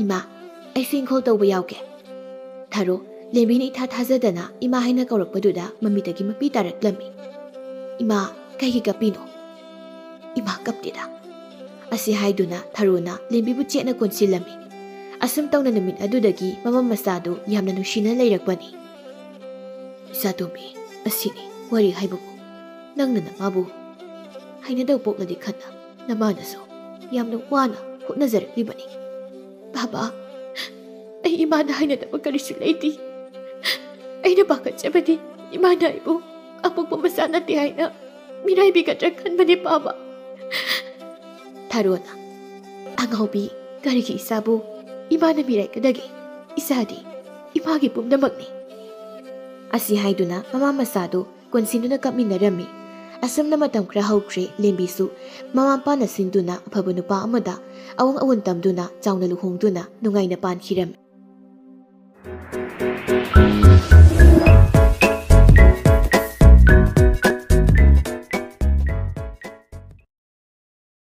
"ꯏꯃꯥ, ꯑꯩꯁꯨ ꯏꯪꯈꯣꯜ ꯇꯧꯕ ꯌꯥꯎꯒꯦ" ꯊꯔꯣ, ꯂꯦꯝꯕꯤꯅ ꯏꯊꯥ ꯊꯥꯖꯗꯅ ꯏꯃꯥ ꯍꯥꯏꯅ ꯀꯧꯔꯛꯄꯗꯨꯗ ꯃꯃꯤꯠꯇꯒꯤ ꯃꯄꯤ ꯇꯥꯔꯛꯂꯝꯃꯤ꯫ "ꯏꯃꯥ, ꯀꯩꯒꯤ ꯀꯞꯄꯤꯅꯣ?" "ꯏꯃꯥ ꯀꯞꯇꯦꯗ" ꯑꯁꯤ ꯍꯥꯏꯗꯨꯅ ꯊꯔꯣꯅ ꯂꯦꯝꯕꯤꯕꯨ ꯆꯦꯠꯅ ꯀꯣꯟꯁꯤꯜꯂꯝꯃꯤ꯫ ꯑꯁꯨꯝ ꯇꯧꯅ ꯅꯨꯃꯤꯠ ꯑꯗꯨꯗꯒꯤ ꯃꯃꯥ ꯃꯆꯥꯗꯨ ꯌꯥꯝꯅ ꯅꯨꯡꯁꯤꯅ ꯂꯩꯔꯛꯄꯅꯤ꯫ "ꯏꯆꯥꯇꯣꯝꯕꯤ, ꯑꯁꯤꯅꯤ ꯋꯥꯔꯤ ꯍꯥꯏꯕꯕꯨ꯫ ꯅꯪꯅ ꯅꯃꯥꯕꯨ ꯍꯩꯅꯗꯕ ꯄꯣꯛꯂꯗꯤ ꯈꯟꯅ ꯅꯃꯥꯅꯁꯨ ꯌꯥꯝꯅ ꯋꯥꯅ ꯍꯣꯠꯅꯖꯔꯛꯂꯤꯕꯅꯤ꯫ ꯕꯥꯕꯥ, ꯑꯩ ꯏꯃꯥꯅ ꯍꯩꯅꯗꯕ ꯀꯔꯤꯁꯨ ꯂꯩꯇꯦ꯫ ꯑꯩꯅ ꯄꯥꯈꯠꯆꯕꯗꯤ ꯏꯃꯥꯅ ꯑꯩꯕꯨ ꯑꯄꯣꯛꯄ ꯃꯆꯥ ꯅꯠꯇꯦ ꯍꯥꯏꯅ ꯃꯤꯔꯥꯏꯕꯤꯒꯗ꯭ꯔꯥ ꯈꯟꯕꯅꯤ ꯄꯥꯕ"꯫ ꯊꯔꯣꯅ, "ꯑꯉꯥꯎꯕꯤ, ꯀꯔꯤꯒꯤ ꯏꯆꯥꯕꯨ ꯏꯃꯥꯅ ꯃꯤꯔꯥꯏꯒꯗꯒꯦ? ꯏꯆꯥꯗꯤ ꯏꯃꯥꯒꯤ ꯄꯨꯝꯅꯃꯛꯅꯤ" ꯑꯁꯤ ꯍꯥꯏꯗꯨꯅ ꯃꯃꯥ ꯃꯆꯥꯗꯨ ꯀꯣꯟꯁꯤꯟꯗꯨꯅ ꯀꯞꯃꯤꯟꯅꯔꯝꯃꯤ꯫ ꯑꯁꯨꯝꯅ ꯃꯇꯝ ꯈꯔ ꯍꯧꯈ꯭ꯔꯦ꯫ ꯂꯦꯝꯕꯤꯁꯨ ꯃꯃꯥ ꯃꯄꯥꯅ ꯁꯤꯟꯗꯨꯅ ꯑꯐꯕ ꯅꯨꯄꯥ ꯑꯃꯗ ꯑꯋꯨꯡ ꯑꯋꯨꯟ ꯇꯝꯗꯨꯅ ꯆꯥꯎꯅ ꯂꯨꯍꯣꯡꯗꯨꯅ ꯅꯨꯡꯉꯥꯏꯅ ꯄꯥꯟꯈꯤꯔꯝꯃꯤ꯫